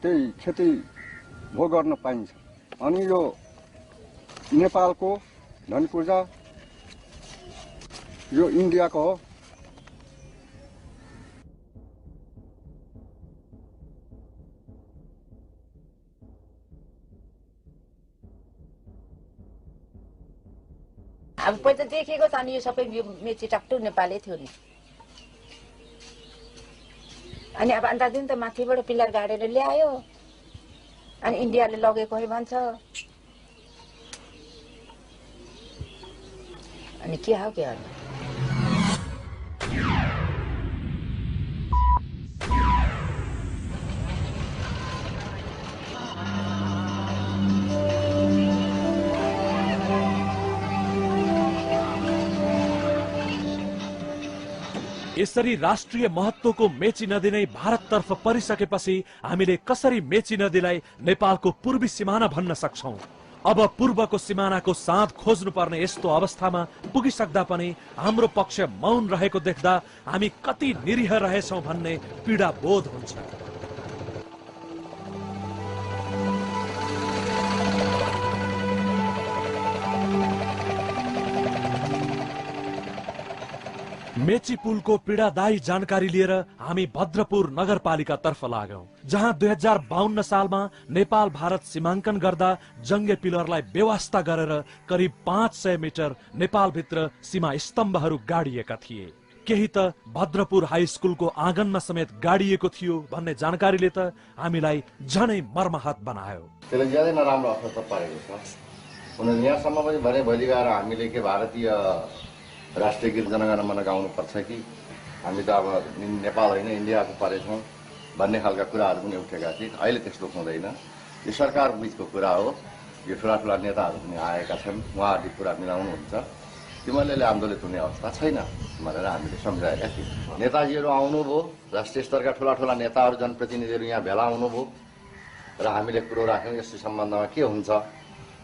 त्यही खेती भोग गर्न पाइन्छ। अनि यो नेपालको धनी पूर्जा यो इन्डियाको हो। अब पहिला देखेको छ नि यो सबै मेची टाक्टु नेपालै थियो नि। अनि अब अन्त दिन त माथिबाट पिलर गाडेर ल्यायो अनि इन्डियाले लगेको है भन्छ। अनि के हो के गर्नु? यसरी राष्ट्रिय महत्वको मेची नदी नै भारततर्फ परिसकेपछि हामीले कसरी मेची नदीलाई नेपालको पूर्वी सिमाना भन्न सक्छौं? अब पूर्वको सिमानाको साथ खोज्नुपर्ने यस्तो अवस्थामा पुगिसक्दा पनि हाम्रो पक्ष मौन रहेको देख्दा हामी कति निरीह रहेछौं भन्ने पीडा बोध हुन्छ। मेची पुलको पीडादायी जानकारी लिएर हामी भद्रपुर नगरपालिकातर्फ लाग्यौं, जहाँ 2052 सालमा नेपाल भारत सीमाङ्कन गर्दा जङ्गे पिलरलाई बेवास्ता गरेर करिब 500 मिटर नेपालभित्र सीमा स्तम्भहरू गाडिएका थिए। केही त भद्रपुर हाई स्कुलको आँगनमा समेत गाडिएको थियो भन्ने जानकारीले त हामीलाई झनै मर्माहत बनायो। त्यसले ज्यादै नराम्रो असर त पारेको छ। उनीहरूले यहाँसम्म पनि भने भोलि गएर हामीले के भारतीय राष्ट्रिय गीत जनगणमन गाउनुपर्छ कि हामी त अब नेपाल होइन इन्डियाको परेछौँ भन्ने खालका कुराहरू पनि उठेका थिए। अहिले त्यस्तो हुँदैन। यो सरकार बिचको कुरा हो। यो ठुला ठुला नेताहरू पनि आएका छन्, उहाँहरूले कुरा मिलाउनुहुन्छ। तिमीहरूले आन्दोलित हुने अवस्था छैन भनेर हामीले सम्झाएका थियौँ। नेताजीहरू आउनुभयो, राष्ट्रिय स्तरका ठुला ठुला नेताहरू जनप्रतिनिधिहरू यहाँ भेला हुनुभयो र हामीले कुरो राख्यौँ यस सम्बन्धमा के हुन्छ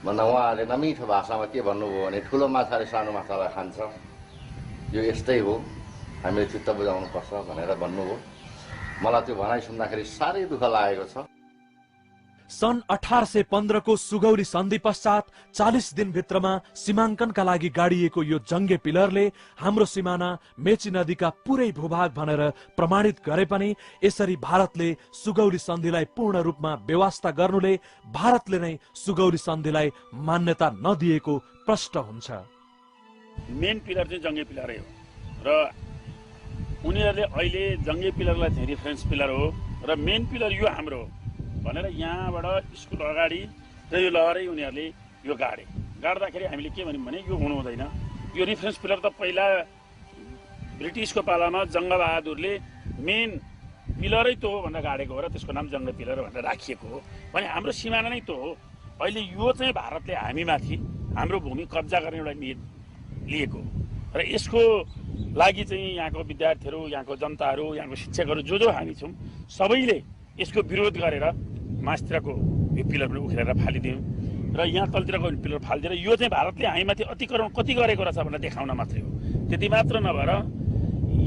भन्दा उहाँहरूले नमिठो भाषामा के भन्नुभयो भने ठुलो माछाले सानो माछालाई खान्छ, यो यस्तै हो, हामीले चित्त बुझाउनुपर्छ भनेर भन्नुभयो। मलाई त्यो भनाइ सुन्दाखेरि साह्रै दुःख लागेको छ। सन् 1815 को सुगौली सन्धि पश्चात 40 दिनभित्रमा सीमाङ्कनका लागि गाडिएको यो जङ्गे पिलरले हाम्रो सिमाना मेची नदीका पुरै भूभाग भनेर प्रमाणित गरे पनि यसरी भारतले सुगौली सन्धिलाई पूर्ण रूपमा बेवास्ता गर्नुले भारतले नै सुगौली सन्धिलाई मान्यता नदिएको प्रष्ट हुन्छ। मेन पिलर चाहिँ जङ्गे पिलरै हो र उनीहरूले अहिले जङ्गे पिलरलाई चाहिँ रेफरेन्स पिलर हो र मेन पिलर यो हाम्रो हो भनेर यहाँबाट स्कुल अगाडि र यो लहरै उनीहरूले यो गाड्दाखेरि हामीले के भन्यौँ भने यो हुनु हुँदैन। यो रेफरेन्स पिलर त पहिला ब्रिटिसको पालामा जङ्गबहादुरले मेन पिलरै त हो भनेर गाडेको हो र त्यसको नाम जङ्गे पिलर भनेर राखिएको हो भने हाम्रो सिमाना नै त हो। अहिले यो चाहिँ भारतले हामीमाथि हाम्रो भूमि कब्जा गर्ने एउटा नीति लिएको र यसको लागि चाहिँ यहाँको विद्यार्थीहरू, यहाँको जनताहरू, यहाँको शिक्षकहरू जो हामी छौँ सबैले यसको विरोध गरेर मास्तिरको यो पिलर पनि उखेलेर फालिदियौँ र यहाँ तलतिरको पिलर फालिदिएर यो चाहिँ भारतले हामीमाथि अतिक्रमण कति गरेको रहेछ भनेर देखाउन मात्रै हो। त्यति मात्र नभएर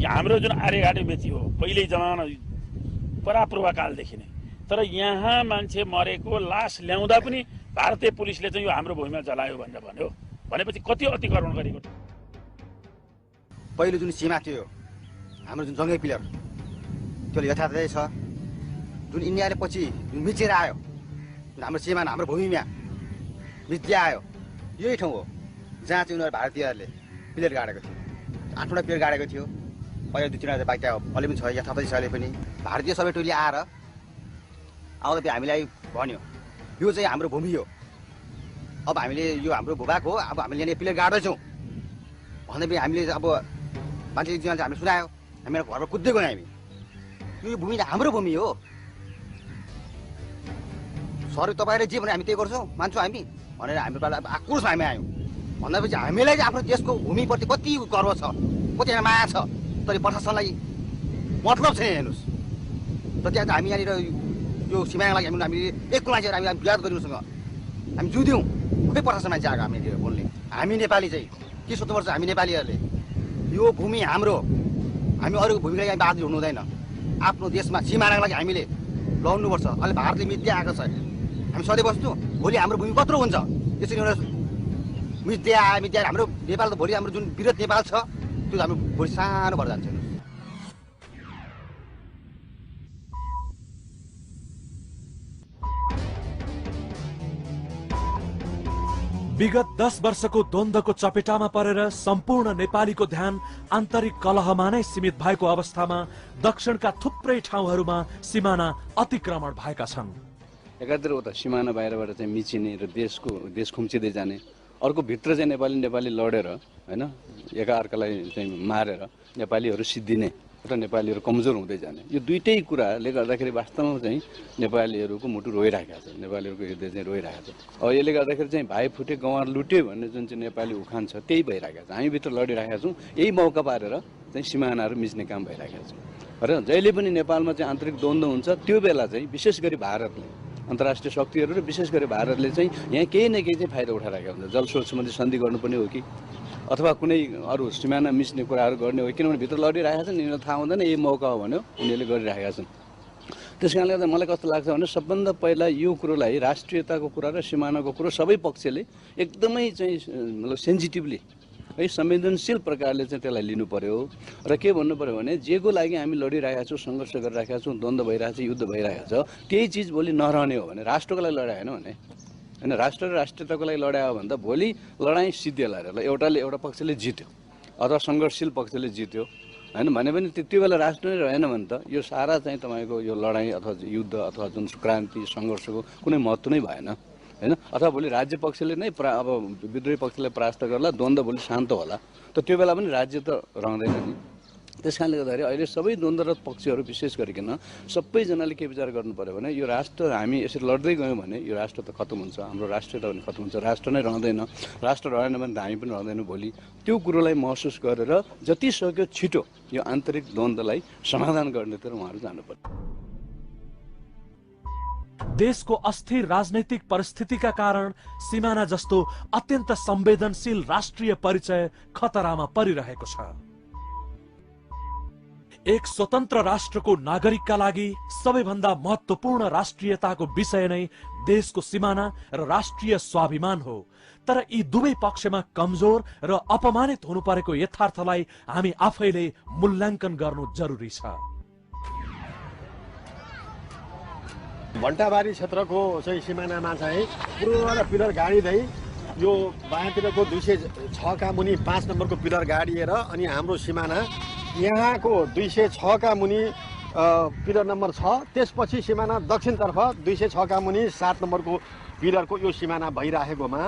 हाम्रो जुन आर्यघाटे मेची हो पहिल्यै जमाना परापूर्वकालदेखि नै, तर यहाँ मान्छे मरेको लास ल्याउँदा पनि भारतीय पुलिसले चाहिँ यो हाम्रो भूमिमा जलायो भनेर भन्यो। भनेपछि कति अतिक्रमण गरेको। पहिलो जुन सीमा थियो हाम्रो जुन जङ्गे पिलर त्यो यथार्थै छ। जुन इन्डियाले पछि मिचेर आयो हाम्रो सिमाना हाम्रो भूमिमा मिच्दै आयो यही ठाउँ हो जहाँ चाहिँ उनीहरू भारतीयहरूले पिलर गाडेको थियो। 8वटा पिलर गाडेको थियो। पहिला 2-3 बाइक अलि पनि छ, यथार्थै छ। अहिले पनि भारतीय सबै टोली आएर आउँदा हामीलाई भन्यो यो चाहिँ हाम्रो भूमि हो, अब हामीले यो हाम्रो भूभाग हो, अब हामीले यहाँ पिलर गाड्दैछौँ भन्दै पनि हामीले अब मान्छे एकजना चाहिँ हामीले सुनायो। हामीलाई घरमा कुद्दै गयौँ। हामी यो भूमि हाम्रो भूमि हो, सरी तपाईँले जे भने हामी त्यही गर्छौँ मान्छौँ हामी भनेर हाम्रो पाला आक्रोशमा हामी आयौँ। भन्दापछि हामीलाई चाहिँ आफ्नो देशको भूमिप्रति कति गर्व छ, कति माया छ, तर प्रशासनलाई मतलब छैन। हेर्नुहोस् र त्यहाँ हामी यहाँनिर यो सिमानाको लागि हामीले एक मान्छेहरू हामी विवाद गरिनुसँग हामी जुध्यौँ। सबै प्रशासन मान्छे आएको हामीतिर बोल्ने। हामी नेपाली चाहिँ के सोच्नुपर्छ, हामी नेपालीहरूले यो भूमि हाम्रो, हामी अरूको भूमिलाई हामी बाध्य हुनु हुँदैन। आफ्नो देशमा सिमानाको लागि हामीले लड्नुपर्छ। अहिले भारतले मिच्दै आएको छ, हामी सधैँ बस्छौँ। भोलि हाम्रो भूमि कत्रो हुन्छ यसरी एउटा मिच्दै आएर हाम्रो नेपाल त भोलि हाम्रो जुन विरोध नेपाल छ त्यो हाम्रो भोलि सानो भएर जान्छ। विगत 10 वर्षको द्वन्द्वको चपेटामा परेर सम्पूर्ण नेपालीको ध्यान आन्तरिक कलहमा नै सीमित भएको अवस्थामा दक्षिणका थुप्रै ठाउँहरूमा सिमाना अतिक्रमण भएका छन्। एकातिर उता सिमाना बाहिरबाट चाहिँ मिचिने र देश खुम्चिँदै जाने, अर्को भित्र चाहिँ नेपाली लडेर हैन एकाअर्कालाई चाहिँ मारेर नेपालीहरू सिद्धिने र नेपालीहरू कमजोर हुँदै जाने, यो दुईटै कुराले गर्दाखेरि वास्तवमा चाहिँ नेपालीहरूको मुटु रोइरहेको छ, नेपालीहरूको हृदय चाहिँ रोइरहेको छ। अब यसले गर्दाखेरि चाहिँ भाइ फुटे गँवार लुट्यो भन्ने जुन चाहिँ नेपाली उखान छ त्यही भइरहेको छ। हामीभित्र लडिरहेका छौँ, यही मौका पारेर चाहिँ सिमानाहरू मिच्ने काम भइरहेको छ। र जहिले पनि नेपालमा चाहिँ आन्तरिक द्वन्द्व हुन्छ त्यो बेला चाहिँ विशेष गरी भारतले अन्तर्राष्ट्रिय शक्तिहरू र विशेष गरी भारतले चाहिँ यहाँ केही न केही चाहिँ फाइदा उठाइरहेको हुन्छ। जलस्रोत सम्बन्धी सन्धि गर्नुपर्ने हो कि अथवा कुनै अरू सिमाना मिच्ने कुराहरू गर्ने हो, किनभने भित्र लडिरहेका छन्, यिनीहरूलाई थाहा हुँदैन यही मौका हो भन्यो उनीहरूले गरिरहेका छन्। त्यस कारणले गर्दा मलाई कस्तो लाग्छ भने सबभन्दा पहिला यो कुरोलाई राष्ट्रियताको कुरा र सिमानाको कुरो सबै पक्षले एकदमै चाहिँ मतलब सेन्सिटिभली है संवेदनशील प्रकारले चाहिँ त्यसलाई लिनु पर्यो र के भन्नु पर्यो भने जेको लागि हामी लडिरहेका छौँ, सङ्घर्ष गरिरहेका छौँ, द्वन्द्व भइरहेको छ, युद्ध भइरहेको छ, त्यही चिज भोलि नरहने हो भने राष्ट्रको लागि लडाइ होइन भने होइन, राष्ट्र र राष्ट्रियताको लागि लडाइ हो भन्दा भोलि लडाइँ सिद्धिएला र एउटा पक्षले जित्यो अथवा सङ्घर्षशील पक्षले जित्यो होइन भने पनि त्यो बेला राष्ट्र नै रहेन भने त यो सारा चाहिँ तपाईँको यो लडाइँ अथवा युद्ध अथवा जुन क्रान्ति सङ्घर्षको कुनै महत्त्व नै भएन होइन। अथवा भोलि राज्य पक्षले नै अब विद्रोही पक्षलाई परास्त गर्ला, द्वन्द्व भोलि शान्त होला, त त्यो बेला पनि राज्य त रहँदैन नि। त्यस कारणले गर्दाखेरि अहिले सबै द्वन्द्वरत पक्षहरू विशेष गरिकन सबैजनाले के विचार गर्नु पर्यो भने यो राष्ट्र हामी यसरी लड्दै गयौँ भने यो राष्ट्र त खत्तम हुन्छ, हाम्रो राष्ट्रियता पनि खत्तम हुन्छ, राष्ट्र नै रहँदैन, राष्ट्र रहेन भने त हामी पनि रहँदैनौँ भोलि। त्यो कुरोलाई महसुस गरेर जति सक्यो छिटो यो आन्तरिक द्वन्द्वलाई समाधान गर्नेतिर उहाँहरू जानुपर्छ। देशको अस्थिर राजनैतिक परिस्थितिका कारण सिमाना जस्तो अत्यन्त संवेदनशील राष्ट्रिय परिचय खतरामा परिरहेको छ। एक स्वतन्त्र राष्ट्रको नागरिकका लागि सबैभन्दा महत्त्वपूर्ण राष्ट्रियताको विषय नै देशको सिमाना र राष्ट्रिय स्वाभिमान हो। तर यी दुवै पक्षमा कमजोर र अपमानित हुनु परेको यथार्थलाई हामी आफैले मूल्याङ्कन गर्नु जरुरी छ। भण्टाबारी क्षेत्रको चाहिँ सिमानामा चाहिँ पूर्वबाट पिलर गाडिँदै यो बायाँतिरको 206 का मुनि 5 नम्बरको पिलर गाडिएर अनि हाम्रो सिमाना यहाँको 206 का मुनि पिलर नम्बर 6, त्यसपछि सिमाना दक्षिणतर्फ 206 का मुनि 7 नम्बरको पिलरको यो सिमाना भइराखेकोमा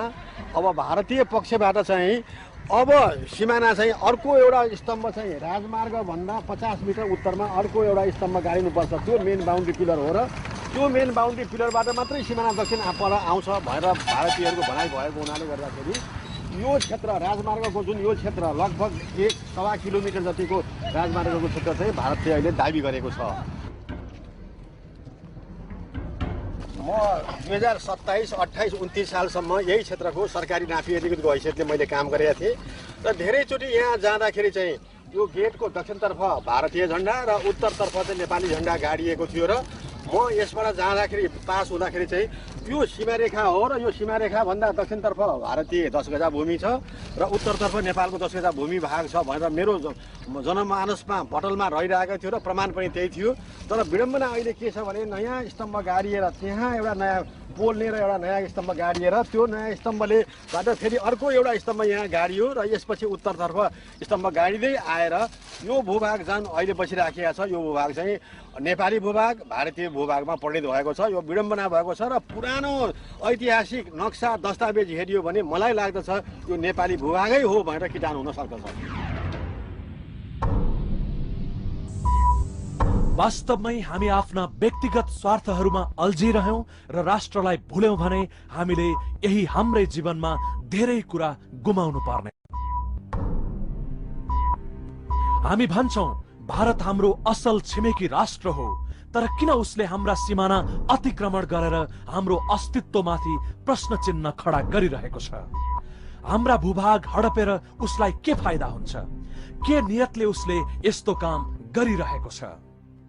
अब भारतीय पक्षबाट चाहिँ अब सिमाना चाहिँ अर्को एउटा स्तम्भ चाहिँ राजमार्गभन्दा 50 मिटर उत्तरमा अर्को एउटा स्तम्भ गाडिनुपर्छ। त्यो मेन बााउन्ड्री पिलर हो र त्यो मेन बााउन्ड्री पिलरबाट मात्रै सिमाना दक्षिण पर आउँछ भनेर भारतीयहरूको भनाइ भएको हुनाले गर्दाखेरि यो क्षेत्र राजमार्गको जुन यो क्षेत्र लगभग 1.25 किलोमिटर जतिको राजमार्गको क्षेत्र चाहिँ भारतले अहिले दाबी गरेको छ। म 2027, 28, 29 सालसम्म यही क्षेत्रको सरकारी नाफी अधिकृतको हैसियतले मैले काम गरेका थिएँ र धेरैचोटि यहाँ जाँदाखेरि चाहिँ यो गेटको दक्षिणतर्फ भारतीय झन्डा र उत्तरतर्फ चाहिँ नेपाली झन्डा गाडिएको थियो र म यसबाट जाँदाखेरि पास हुँदाखेरि चाहिँ यो सीमारेखा हो र यो सीमारेखाभन्दा दक्षिणतर्फ भारतीय 10 गजा भूमि छ र उत्तरतर्फ नेपालको 10 गजा भूमि भाग छ भनेर मेरो जनमानसमा पटलमा रहिरहेको थियो र प्रमाण पनि त्यही थियो। तर विडम्बना अहिले के छ भने नयाँ स्तम्भ गाडिएर त्यहाँ एउटा नयाँ पोल लिएर एउटा नयाँ स्तम्भ गाडिएर त्यो नयाँ स्तम्भले बाट फेरि अर्को एउटा स्तम्भ यहाँ गाडियो र यसपछि उत्तरतर्फ स्तम्भ गाडिँदै आएर यो भूभाग जुन अहिले बसिराखेको छ यो भूभाग चाहिँ नेपाली भूभाग भारतीय भूभागमा परिणत भएको छ। यो विडम्बना भएको छ र पुरानो ऐतिहासिक नक्सा दस्तावेज हेरियो भने मलाई लाग्दछ यो नेपाली भूभागै हो भनेर किटान हुन सक्दछ। वास्तवमै हामी आफ्ना व्यक्तिगत स्वार्थहरूमा अल्झिरह्यौं र राष्ट्रलाई भुल्यौं भने हामीले यही हाम्रै जीवनमा धेरै कुरा गुमाउनु पर्ने। हामी भन्छौं भारत हाम्रो असल छिमेकी राष्ट्र हो, तर किन उसले हाम्रा सिमाना अतिक्रमण गरेर हाम्रो अस्तित्वमाथि प्रश्न चिन्ह खडा गरिरहेको छ? हाम्रा भूभाग हडपेर उसलाई के फाइदा हुन्छ? के नियतले उसले यस्तो काम गरिरहेको छ?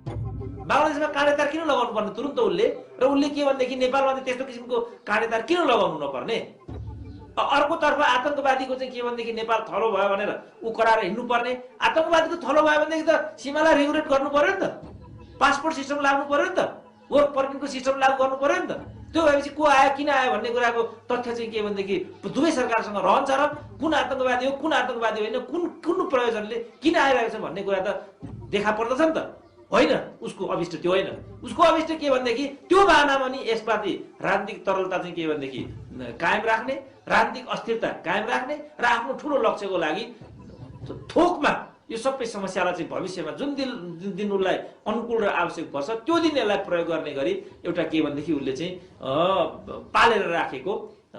बांग्लादेशमा काँडेदार किन लगाउनु पर्ने तुरुन्त उसले र उसले के भनेदेखि नेपालमा त्यस्तो किसिमको काँडेदार किन लगाउनु नपर्ने? अर्कोतर्फ आतंकवादीको चाहिँ के भनेदेखि नेपाल थलो भयो भनेर उ कराएर हिँड्नु पर्ने। आतंकवादीको थलो भयो भनेदेखि त सीमालाई रेगुलेट गर्नु पर्यो नि त, पासपोर्ट सिस्टम लाग्नु पर्यो नि त, वर्क परमिटको सिस्टम लागू गर्नु पर्यो नि त। त्यो भएपछि को आयो किन आयो भन्ने कुराको तथ्य चाहिँ के भनेदेखि दुवै सरकारसँग रहन्छ र कुन आतंकवादी हो कुन आतंकवादी होइन, कुन प्रयोजनले किन आइरहेको छ भन्ने कुरा त देखा पर्दछ नि त। होइन, उसको अभिष्ट त्यो होइन। उसको अभिष्ट के भनेदेखि त्यो बाहनामा नि यसपालि राजनीतिक तरलता चाहिँ के भनेदेखि कायम राख्ने, राजनीतिक अस्थिरता कायम राख्ने र आफ्नो ठुलो लक्ष्यको लागि थोकमा यो सबै समस्यालाई चाहिँ भविष्यमा जुन दिन उसलाई अनुकूल र आवश्यक पर्छ त्यो दिन यसलाई प्रयोग गर्ने गरी एउटा के भनेदेखि उसले चाहिँ पालेर राखेको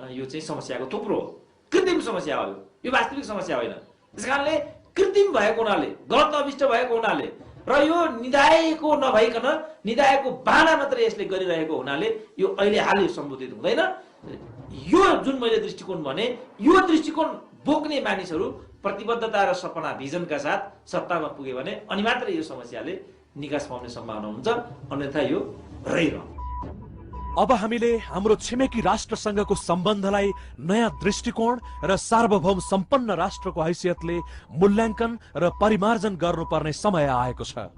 यो चाहिँ समस्याको थुप्रो हो, कृत्रिम समस्या हो यो वास्तविक समस्या होइन। त्यस कारणले कृत्रिम भएको हुनाले, गलत अभिष्ट भएको हुनाले र यो निदाएको नभइकन निदाएको बहाना मात्र यसले गरिरहेको हुनाले यो अहिले हाल यो सम्बोधित हुँदैन। यो जुन मैले दृष्टिकोण भने यो दृष्टिकोण बोक्ने मानिसहरू प्रतिबद्धता र सपना भिजनका साथ सत्तामा पुगे भने अनि मात्र यो समस्याले निकास पाउने सम्भावना हुन्छ, अन्यथा यो रहिरहन्छ। अब हामीले हाम्रो छिमेकी राष्ट्रसँगको सम्बन्धलाई नयाँ दृष्टिकोण र सार्वभौम सम्पन्न राष्ट्रको हैसियतले मूल्याङ्कन र परिमार्जन गर्नुपर्ने समय आएको छ।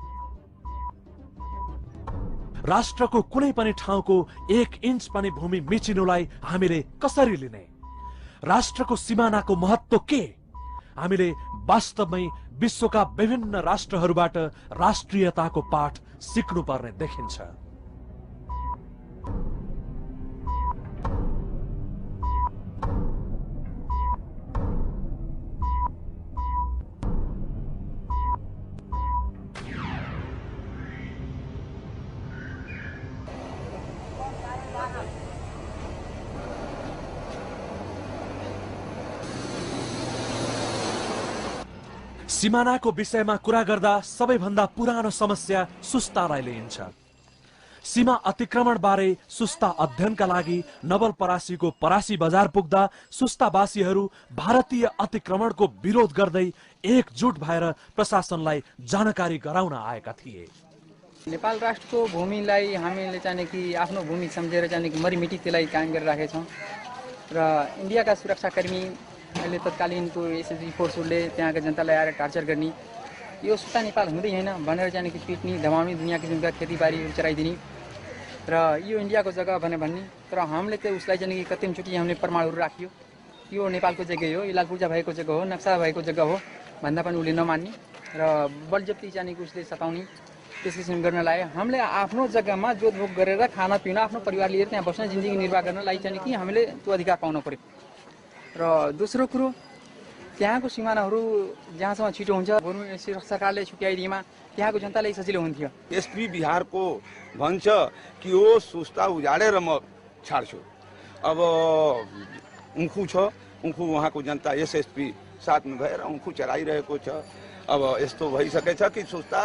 राष्ट्रको कुनै पनि ठाउँको 1 इन्च पनि भूमि मिचिनुलाई हामीले कसरी लिने? राष्ट्रको सिमानाको महत्त्व के? हामीले वास्तवमै विश्वका विभिन्न राष्ट्रहरूबाट राष्ट्रियताको पाठ सिक्नुपर्ने देखिन्छ। सिमानाको विषयमा कुरा गर्दा सबैभन्दा पुरानो समस्या सुस्तालाई लिइन्छ। सीमा अतिक्रमण बारे सुस्ता अध्ययनका लागि नवलपरासीको परासी बजार पुग्दा सुस्तावासीहरू भारतीय अतिक्रमणको विरोध गर्दै एकजुट भएर प्रशासनलाई जानकारी गराउन आएका थिए। नेपाल राष्ट्रको भूमिलाई हामीले चाहिँ कि आफ्नो भूमि सम्झेर चाहिँ कि मरिमिटी त्यसलाई कायम गरिराखेका छौँ र इन्डियाका सुरक्षाकर्मी अहिले तत्कालीनको एसएसबी फोर्सहरूले त्यहाँका जनतालाई आएर टार्चर गर्ने, यो सुस्ता नेपाल हुँदै होइन भनेर चाहिँ कि पिट्ने धमाउने, दुनियाँ किसिमका खेतीबारीहरू चराइदिने र यो इन्डियाको जग्गा भन्ने तर हामीले चाहिँ उसलाई चाहिँ कि कतिचोटि हामीले प्रमाणहरू राखियो यो नेपालको जग्गा हो, यो लालपूर्जा भएको जग्गा हो, नक्सा भएको जग्गा हो भन्दा पनि उसले नमान्ने र बलजप्ती चाहिँ कि उसले सताउने त्यस किसिम गर्न लाग्यो। हामीले आफ्नो जग्गामा जोतभोग गरेर खाना पिउन आफ्नो परिवार लिएर त्यहाँ बस्न जिन्दगी निर्वाह गर्नलाई चाहिँ कि हामीले त्यो अधिकार पाउनु पर्यो। र दोस्रो कुरो त्यहाँको सिमानाहरू जहाँसम्म छिटो हुन्छ बरु सरकारले छुट्याइदिएमा त्यहाँको जनतालाई सजिलो हुन्थ्यो। एसपी बिहारको भन्छ कि यो सुस्ता उजाडेर म छाड्छु। अब उखु छ, उखु उहाँको जनता एसएसपी साथमा भएर उखु चराइरहेको छ। अब यस्तो भइसकेछ कि सुस्ता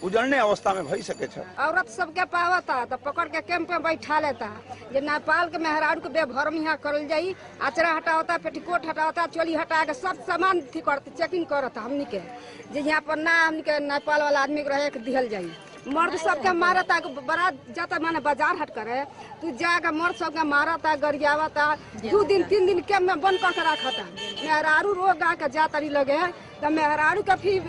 उजड़ने अवस्था में भइसकेछ। औरत सबके पावता तो पकड़ के कैंप में बैठा लेता। जे नेपाल के मेहरारू के बेभरम यहाँ करल जाई, आचरा हटावता, पेटीकोट हटावता, चोली हटा के सब सामान थी करते, चेकिंग करता हमनी के। जे यहाँ पर ना हमनी के नेपाल वाला आदमी के रहे के दिहल जाई। मर्द सबके मारता, बड़ा जाता माने बाजार हट करे तू जाकर मर्द सबके मारता, गरियावता, 2 दिन 3 दिन कैंप में बंद करके रखता। मेहरारू रोग आके जातरी लगे तो मेहरारू का फिर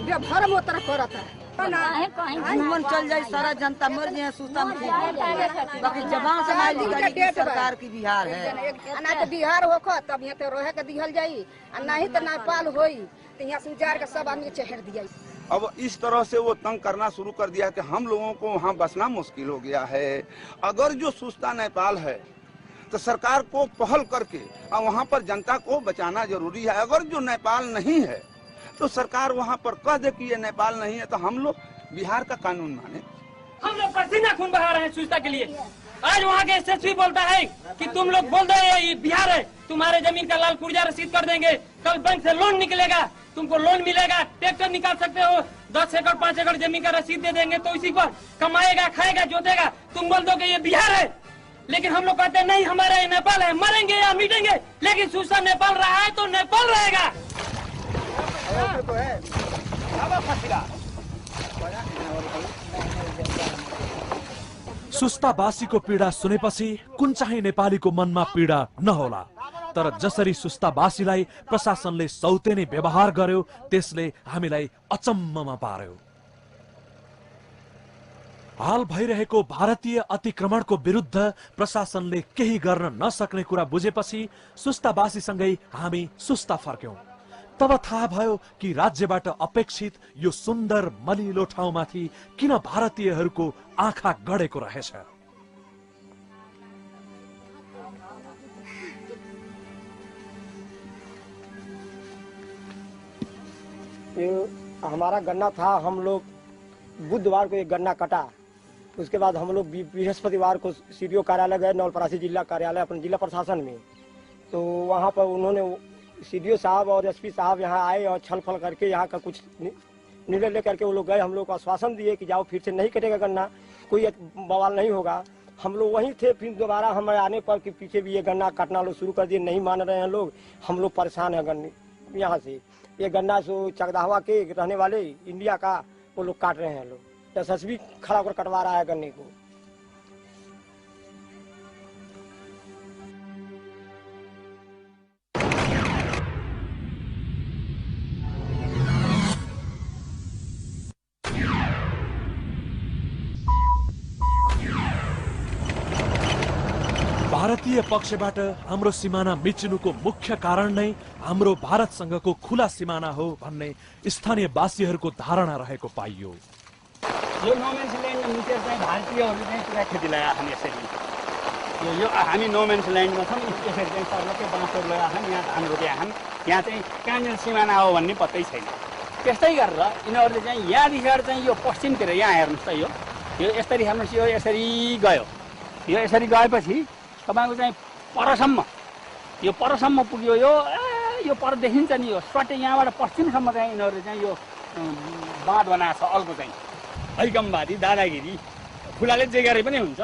बेभरम वो तरह करता। घूमन चल जाए सारा जनता मर जाए सुस्ता में बाकी जबान से सरकार की बिहार है ना तो बिहार होखो तब यहाँ तो रहे के दिहल जाई, नहीं तो नेपाल होई तो यहाँ से उजार के सब आदमी चढ़ दिया। अब इस तरह से वो तंग करना शुरू कर दिया कि हम लोगों को वहाँ बसना मुश्किल हो गया है। अगर जो सुस्ता नेपाल है तो सरकार को पहल करके और वहाँ पर जनता को बचाना जरूरी है। अगर जो नेपाल नहीं है तो सरकार वहाँ पर कह दे कि ये नेपाल नहीं है तो हम लोग बिहार का कानून माने। हम लोग पसीना खून बहा रहे हैं सुस्ता के लिए। आज वहाँ के एसएसपी बोलता है कि तुम लोग बोल दो ये बिहार है, तुम्हारे जमीन का लाल पुर्जा रसीद कर देंगे, कल बैंक से लोन निकलेगा, तुमको लोन मिलेगा, ट्रैक्टर निकाल सकते हो, 10 एकड़ 5 एकड़ जमीन का रसीद दे देंगे तो इसी पर कमाएगा, खाएगा, जोतेगा। तुम बोल दो कि ये बिहार है, लेकिन हम लोग कहते हैं नहीं हमारा ये नेपाल है, मरेंगे या मिटेंगे, लेकिन सुस्ता नेपाल रहा है तो नेपाल रहेगा। सुस्तावासीको पीडा सुनेपछि कुन चाहिँ नेपालीको मनमा पीडा नहोला, तर जसरी सुस्तावासीलाई प्रशासनले सौतेनी व्यवहार गर्यो त्यसले हामीलाई अचम्ममा पार्यो। हाल भइरहेको भारतीय अतिक्रमणको विरुद्ध प्रशासनले केही गर्न नसक्ने कुरा बुझेपछि सुस्तावासीसँगै हामी सुस्ता फर्क्यौं। तब थाहा भयो कि राज्यबाट अपेक्षित यो सुन्दर मलिलो ठाउँमाथि किन भारतीयहरूको आँखा गडेको रहेछ। ये हमारा गन्ना था, हम लोग बुधवार को एक गन्ना कटा, उसके बाद हम लोग बृहस्पतिवार को सीडीओ कार्यालय गए, नवलपरासी जिला कार्यालय अपने जिला प्रशासन में। तो वहाँ पर उन्होंने सीडीओ साहब और एसपी साहब यहाँ आए और छल फल करके यहाँ का कुछ निर्णय लेकर के वो लोग गए, हम लोग को आश्वासन दिए कि जाओ फिर से नहीं कटेगा गन्ना, कोई बवाल नहीं होगा। हम लोग वहीं थे, फिर दोबारा हमारे आने पर कि पीछे भी ये गन्ना काटना लोग शुरू कर दिए, नहीं मान रहे हैं लोग। हम लोग परेशान हैं गन्ने यहाँ से। ये गन्ना सो चकदाहवा के रहने वाले इंडिया का वो लोग काट रहे हैं लोग। एसएसबी खड़ा होकर कटवा रहा है गन्ने को। भारतीय पक्षबाट हाम्रो सिमाना मिचिनुको मुख्य कारण नै हाम्रो भारतसँगको खुला सिमाना हो भन्ने स्थानीयवासीहरूको धारणा रहेको पाइयो। यो नोमेन्स ल्यान्डमा मिचेर चाहिँ भारतीयहरूले चाहिँ पुरा खेती लगाएको छन्। यसरी यो हामी नोमेन्स ल्यान्डमा छौँ, यसरी चाहिँ सर्लकै बाँसहरू लगाएको छन्, यहाँ धान रोपेका छन्। यहाँ चाहिँ कहाँनिर सिमाना हो भन्ने पत्तै छैन। त्यस्तै गरेर यिनीहरूले चाहिँ यहाँदेखि चाहिँ यो पश्चिमतिर यहाँ हेर्नुहोस् त, यो यसरी हेर्नुहोस्, यो यसरी गयो। यो यसरी गएपछि तपाईँको चाहिँ परसम्म पुग्यो। यो पर देखिन्छ नि, यो स्वाटै यहाँबाट पश्चिमसम्म चाहिँ यिनीहरूले चाहिँ यो बाँध बनाएको छ। अर्को चाहिँ ऐकमवादी दादागिरी फुलाले जे गरे पनि हुन्छ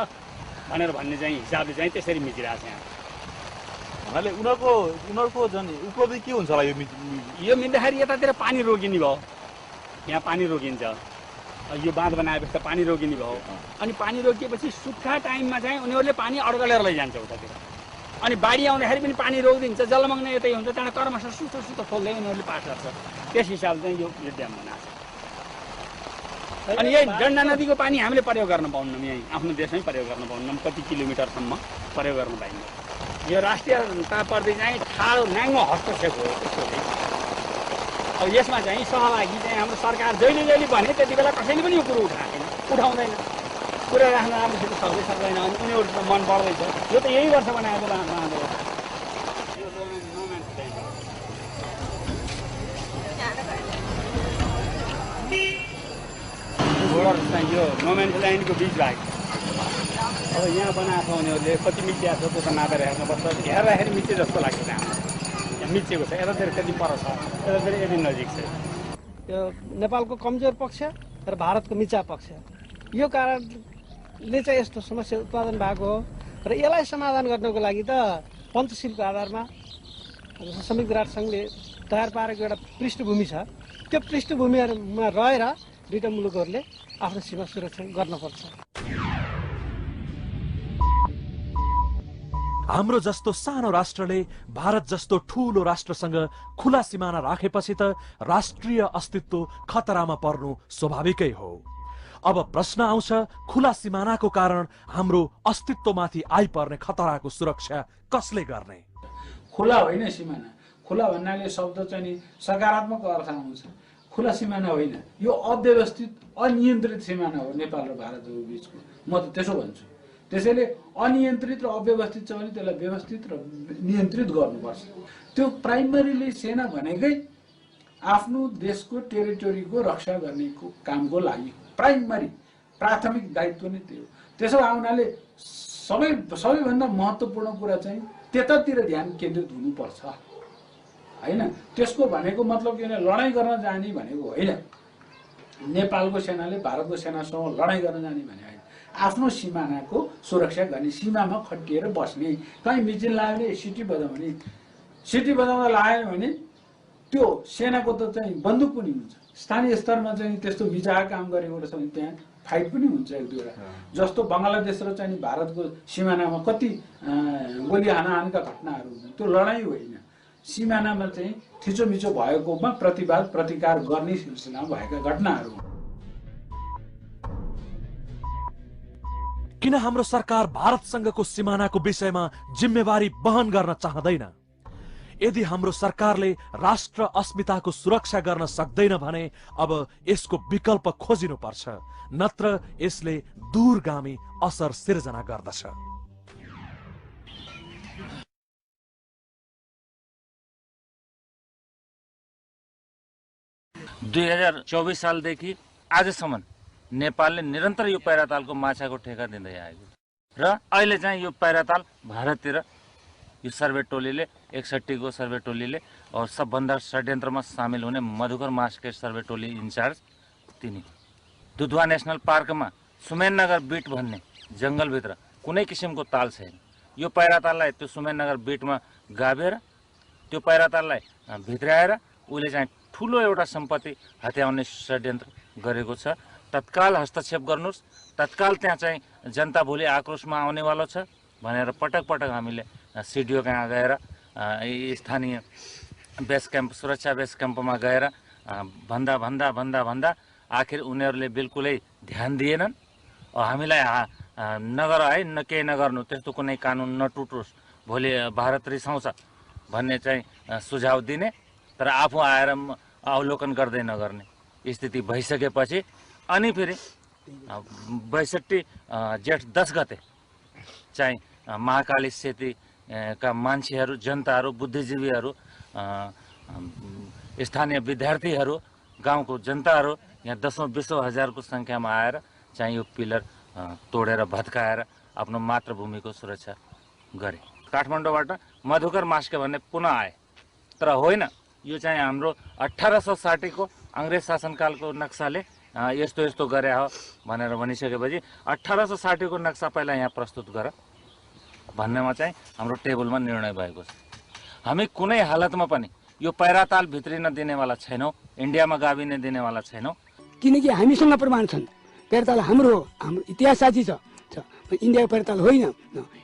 भनेर भन्ने चाहिँ हिसाबले चाहिँ त्यसरी मिचिरहेको छ यहाँ। भन्नाले उनीहरूको झन् उपलब्धि के हुन्छ होला यो मिच्दाखेरि यतातिर पानी रोकिने भयो, यहाँ पानी रोकिन्छ। यो बाँध बनाएपछि त पानी रोकिने भयो। अनि पानी रोकिएपछि सुक्खा टाइममा चाहिँ उनीहरूले पानी अड्कलेर लैजान्छ उतातिर। अनि बाढी आउँदाखेरि पनि पानी रोकिदिन्छ, जलमग्न यतै हुन्छ, त्यहाँबाट कर्मश सुतो खोल्दै उनीहरूले पास गर्छ। त्यस हिसाबले चाहिँ यो ड्याम बनाएको छ। अनि यही डन्डा नदीको पानी हामीले प्रयोग गर्न पाउन्नौँ, यहीँ आफ्नो देशमै प्रयोग गर्न पाउन्नौँ। कति किलोमिटरसम्म प्रयोग गर्न पाइन्छ। यो राष्ट्रियता प्रति चाहिँ ठाडो नाङ्गो हस्तक्षेप हो त्यसको चाहिँ। अब यसमा चाहिँ सहभागी चाहिँ हाम्रो सरकार जहिले जहिले भने त्यति बेला कसैले पनि यो कुरो उठाउँदैन। कुरा राख्न राम्रोसित सक्दैन। अनि उनीहरूको मन बढ्दैछ। यो त यही वर्ष बनाएको बाँध हो। बोर्डर चाहिँ यो नोमेन्स ल्यान्डको बिच भाग अब यहाँ बनाएको छ उनीहरूले। कति मिचिएको छ त्यो त नापेर हेर्नुपर्छ। हेर्दाखेरि मिचे जस्तो लाग्छ यहाँ मिचेको छ। यतातिर कति पर छ, यतातिर यति नजिक छ। यो नेपालको कमजोर पक्ष र भारतको मिचा पक्ष, यो कारणले चाहिँ यस्तो समस्या उत्पादन भएको हो। र यसलाई समाधान गर्नको लागि त पञ्चशीलको आधारमा संयुक्त राष्ट्रसङ्घले तयार पारेको एउटा पृष्ठभूमि छ। त्यो पृष्ठभूमिमा रहेर दुईटा मुलुकहरूले आफ्नो सीमा सुरक्षा गर्नुपर्छ। हाम्रो जस्तो सानो राष्ट्रले भारत जस्तो ठूलो राष्ट्रसँग खुला सिमाना राखेपछि त राष्ट्रिय अस्तित्व खतरामा पर्नु स्वाभाविकै हो। अब प्रश्न आउँछ, खुला सिमानाको कारण हाम्रो अस्तित्वमाथि आइपर्ने खतराको सुरक्षा कसले गर्ने? खुला होइन सिमाना। खुला भन्नाले शब्द चाहिँ नि सकारात्मक अर्थ आउँछ। खुला सिमाना होइन, यो अव्यवस्थित अनियन्त्रित सिमाना हो नेपाल र भारतको बिचको। म त त्यसो भन्छु। त्यसैले अनियन्त्रित र अव्यवस्थित छ भने त्यसलाई व्यवस्थित र नियन्त्रित गर्नुपर्छ। त्यो प्राइमरीली सेना भनेकै आफ्नो देशको टेरिटोरीको रक्षा गर्नेको कामको लागि प्राथमिक दायित्व नै त्यो हो। त्यसो आउनाले सबैभन्दा महत्त्वपूर्ण कुरा चाहिँ त्यतातिर ध्यान केन्द्रित हुनुपर्छ होइन। त्यसको भनेको मतलब के भने लडाइँ गर्न जाने भनेको होइन। नेपालको सेनाले भारतको सेनासँग लडाइँ गर्न जाने भने होइन। आफ्नो सिमानाको सुरक्षा गर्ने, सीमामा खटिएर बस्ने। कहीँ मिचिन लाग्यो भने सिटी बजाउने भने, सिटी बजाउँदा लाग्यो भने त्यो सेनाको त चाहिँ बन्दुक पनि हुन्छ। स्थानीय स्तरमा चाहिँ त्यस्तो मिचाहा काम गरेको रहेछ भने त्यहाँ फाइट पनि हुन्छ एक दुईवटा। जस्तो बङ्गलादेश र चाहिँ भारतको सिमानामा कति गोली हानाहानका घटनाहरू हुन्छन्। त्यो लडाइँ होइन, सिमानामा चाहिँ थिचोमिचो भएकोमा प्रतिवाद प्रतिकार गर्ने सिलसिलामा भएका घटनाहरू हुन्। किन हाम्रो सरकार भारतसँगको सिमानाको विषयमा जिम्मेवारी वहन गर्न चाहँदैन? यदि हाम्रो सरकारले राष्ट्र अस्मिताको सुरक्षा गर्न सक्दैन भने अब यसको विकल्प खोजिनुपर्छ, नत्र यसले दूरगामी असर सिर्जना गर्दछ। 2024 सालदेखि आजसम्म नेपालले निरन्तर यो पैरातालको माछाको ठेका दिँदै आएको र अहिले चाहिँ यो पैराताल भारततिर यो सर्वे टोलीले 61 को सर्वे टोलीले और सबभन्दा षड्यन्त्रमा सामेल हुने मधुकर मास्केट सर्वे टोली इन्चार्ज तिनीको दुधवा नेसनल पार्कमा सुमेननगर बिट भन्ने जङ्गलभित्र कुनै किसिमको ताल छैन। यो पैराताललाई त्यो सुमेननगर बिटमा गाभेर त्यो पैराताललाई भित्राएर उसले चाहिँ ठुलो एउटा सम्पत्ति हत्याउने षड्यन्त्र गरेको छ। तत्काल हस्तक्षेप गर्नुहोस्, तत्काल त्यहाँ चाहिँ जनता भोलि आक्रोशमा आउनेवालो छ भनेर पटक पटक हामीले सिडिओ कहाँ गएर स्थानीय बेस क्याम्प सुरक्षा बेस क्याम्पमा गएर भन्दा भन्दा भन्दा भन्दा आखिर उनीहरूले बिल्कुलै ध्यान दिएनन्। हामीलाई नगर है न केही नगर्नु, त्यस्तो कुनै कानुन नटुटोस्, भोलि भारत रिसाउँछ भन्ने चाहिँ सुझाव दिने, तर आफू आएर अवलोकन गर्दै नगर्ने स्थिति भइसकेपछि अनि फेरि 62 जेठ 10 गते चाहिँ महाकाली सेतीका मान्छेहरू, जनताहरू, बुद्धिजीवीहरू, स्थानीय विद्यार्थीहरू, गाउँको जनताहरू यहाँ 10,000-20,000 हजारको सङ्ख्यामा आएर चाहिँ यो पिलर तोडेर भत्काएर आफ्नो मातृभूमिको सुरक्षा गरे। काठमाडौँबाट मधुकर मास्के भन्ने पुनः आए, तर होइन, यो चाहिँ हाम्रो 1860 को अङ्ग्रेज शासनकालको नक्साले यस्तो यस्तो गरे हो भनेर भनिसकेपछि 1860 को नक्सा पहिला यहाँ प्रस्तुत गर भन्नेमा चाहिँ हाम्रो टेबलमा निर्णय भएको छ। हामी कुनै हालतमा पनि यो पैराताल भित्रिन दिनेवाला छैनौँ, इन्डियामा गाभिन दिनेवाला छैनौँ। किनकि हामीसँग प्रमाण छन्, पैराताल हाम्रो इतिहास साझी छ, इन्डियाको पैराताल होइन,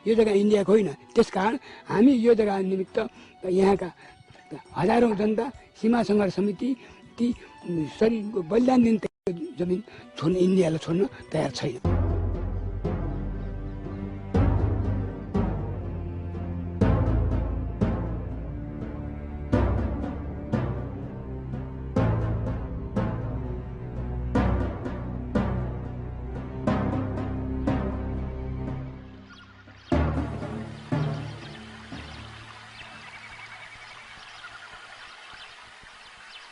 यो जग्गा इन्डियाको होइन। त्यसकारण हामी यो जग्गा निमित्त यहाँका हजारौँ जनता सीमा सङ्घर्ष समिति ती शरीरको बलिदान दिन जमिन छोड्न, इन्डियालाई छोड्न तयार छैन।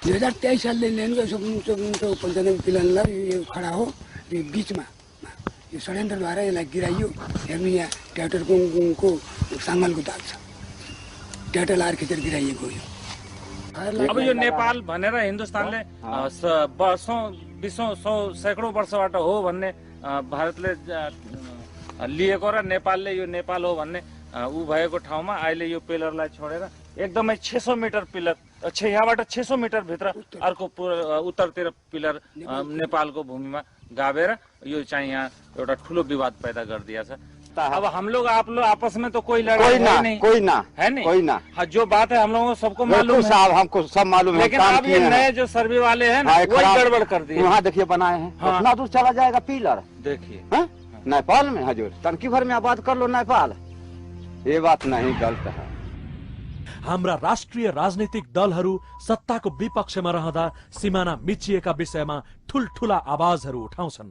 दुई 2023 सालले ल्यान्डको 1995 पिलरलाई यो खडा हो, यो बिचमा यो षड्यन्त्रद्वारा यसलाई गिराइयो। हेर्नु यहाँ ट्र्याक्टरको साङ्गलको दाग छ, ट्र्याक्टर लाएर खिचेर गिराइएको हो। अब यो नेपाल भनेर हिन्दुस्तानले सैकडौँ वर्षबाट हो भन्ने भारतले लिएको र नेपालले यो नेपाल हो भन्ने ऊ भएको ठाउँमा अहिले यो पिलरलाई छोडेर एकदमै 600 मिटर पिलर, यहाँबाट 600 मिटर भित्र अर्को उत्तरतिर पिलर नेपालको भूमिमा गाभेर यो चाहिँ यहाँ एउटा ठुलो विवाद पैदा गरिदिया छ। अब हम लोग आप लोग आपस में तो कोई लड़ाई नहीं, कोई ना है नहीं, कोई ना। हाँ, जो बात है हम लोगों को सबको मालूम है साहब, हमको सब मालूम है। लेकिन अब ये नए जो सर्वे वाले हैं ना, वही गड़बड़ कर दिए। वहाँ देखिए बनाए हैं, कितना दूर चला जाएगा पिलर, देखिए नेपाल में हजूर टंकी भर में आबाद कर लो नेपाल। ये बात नहीं, गलत है। हाम्रा राष्ट्रिय राजनीतिक दलहरू सत्ताको विपक्षमा रहँदा सिमाना मिचिएका विषयमा ठुलठुला आवाजहरू उठाउँछन्,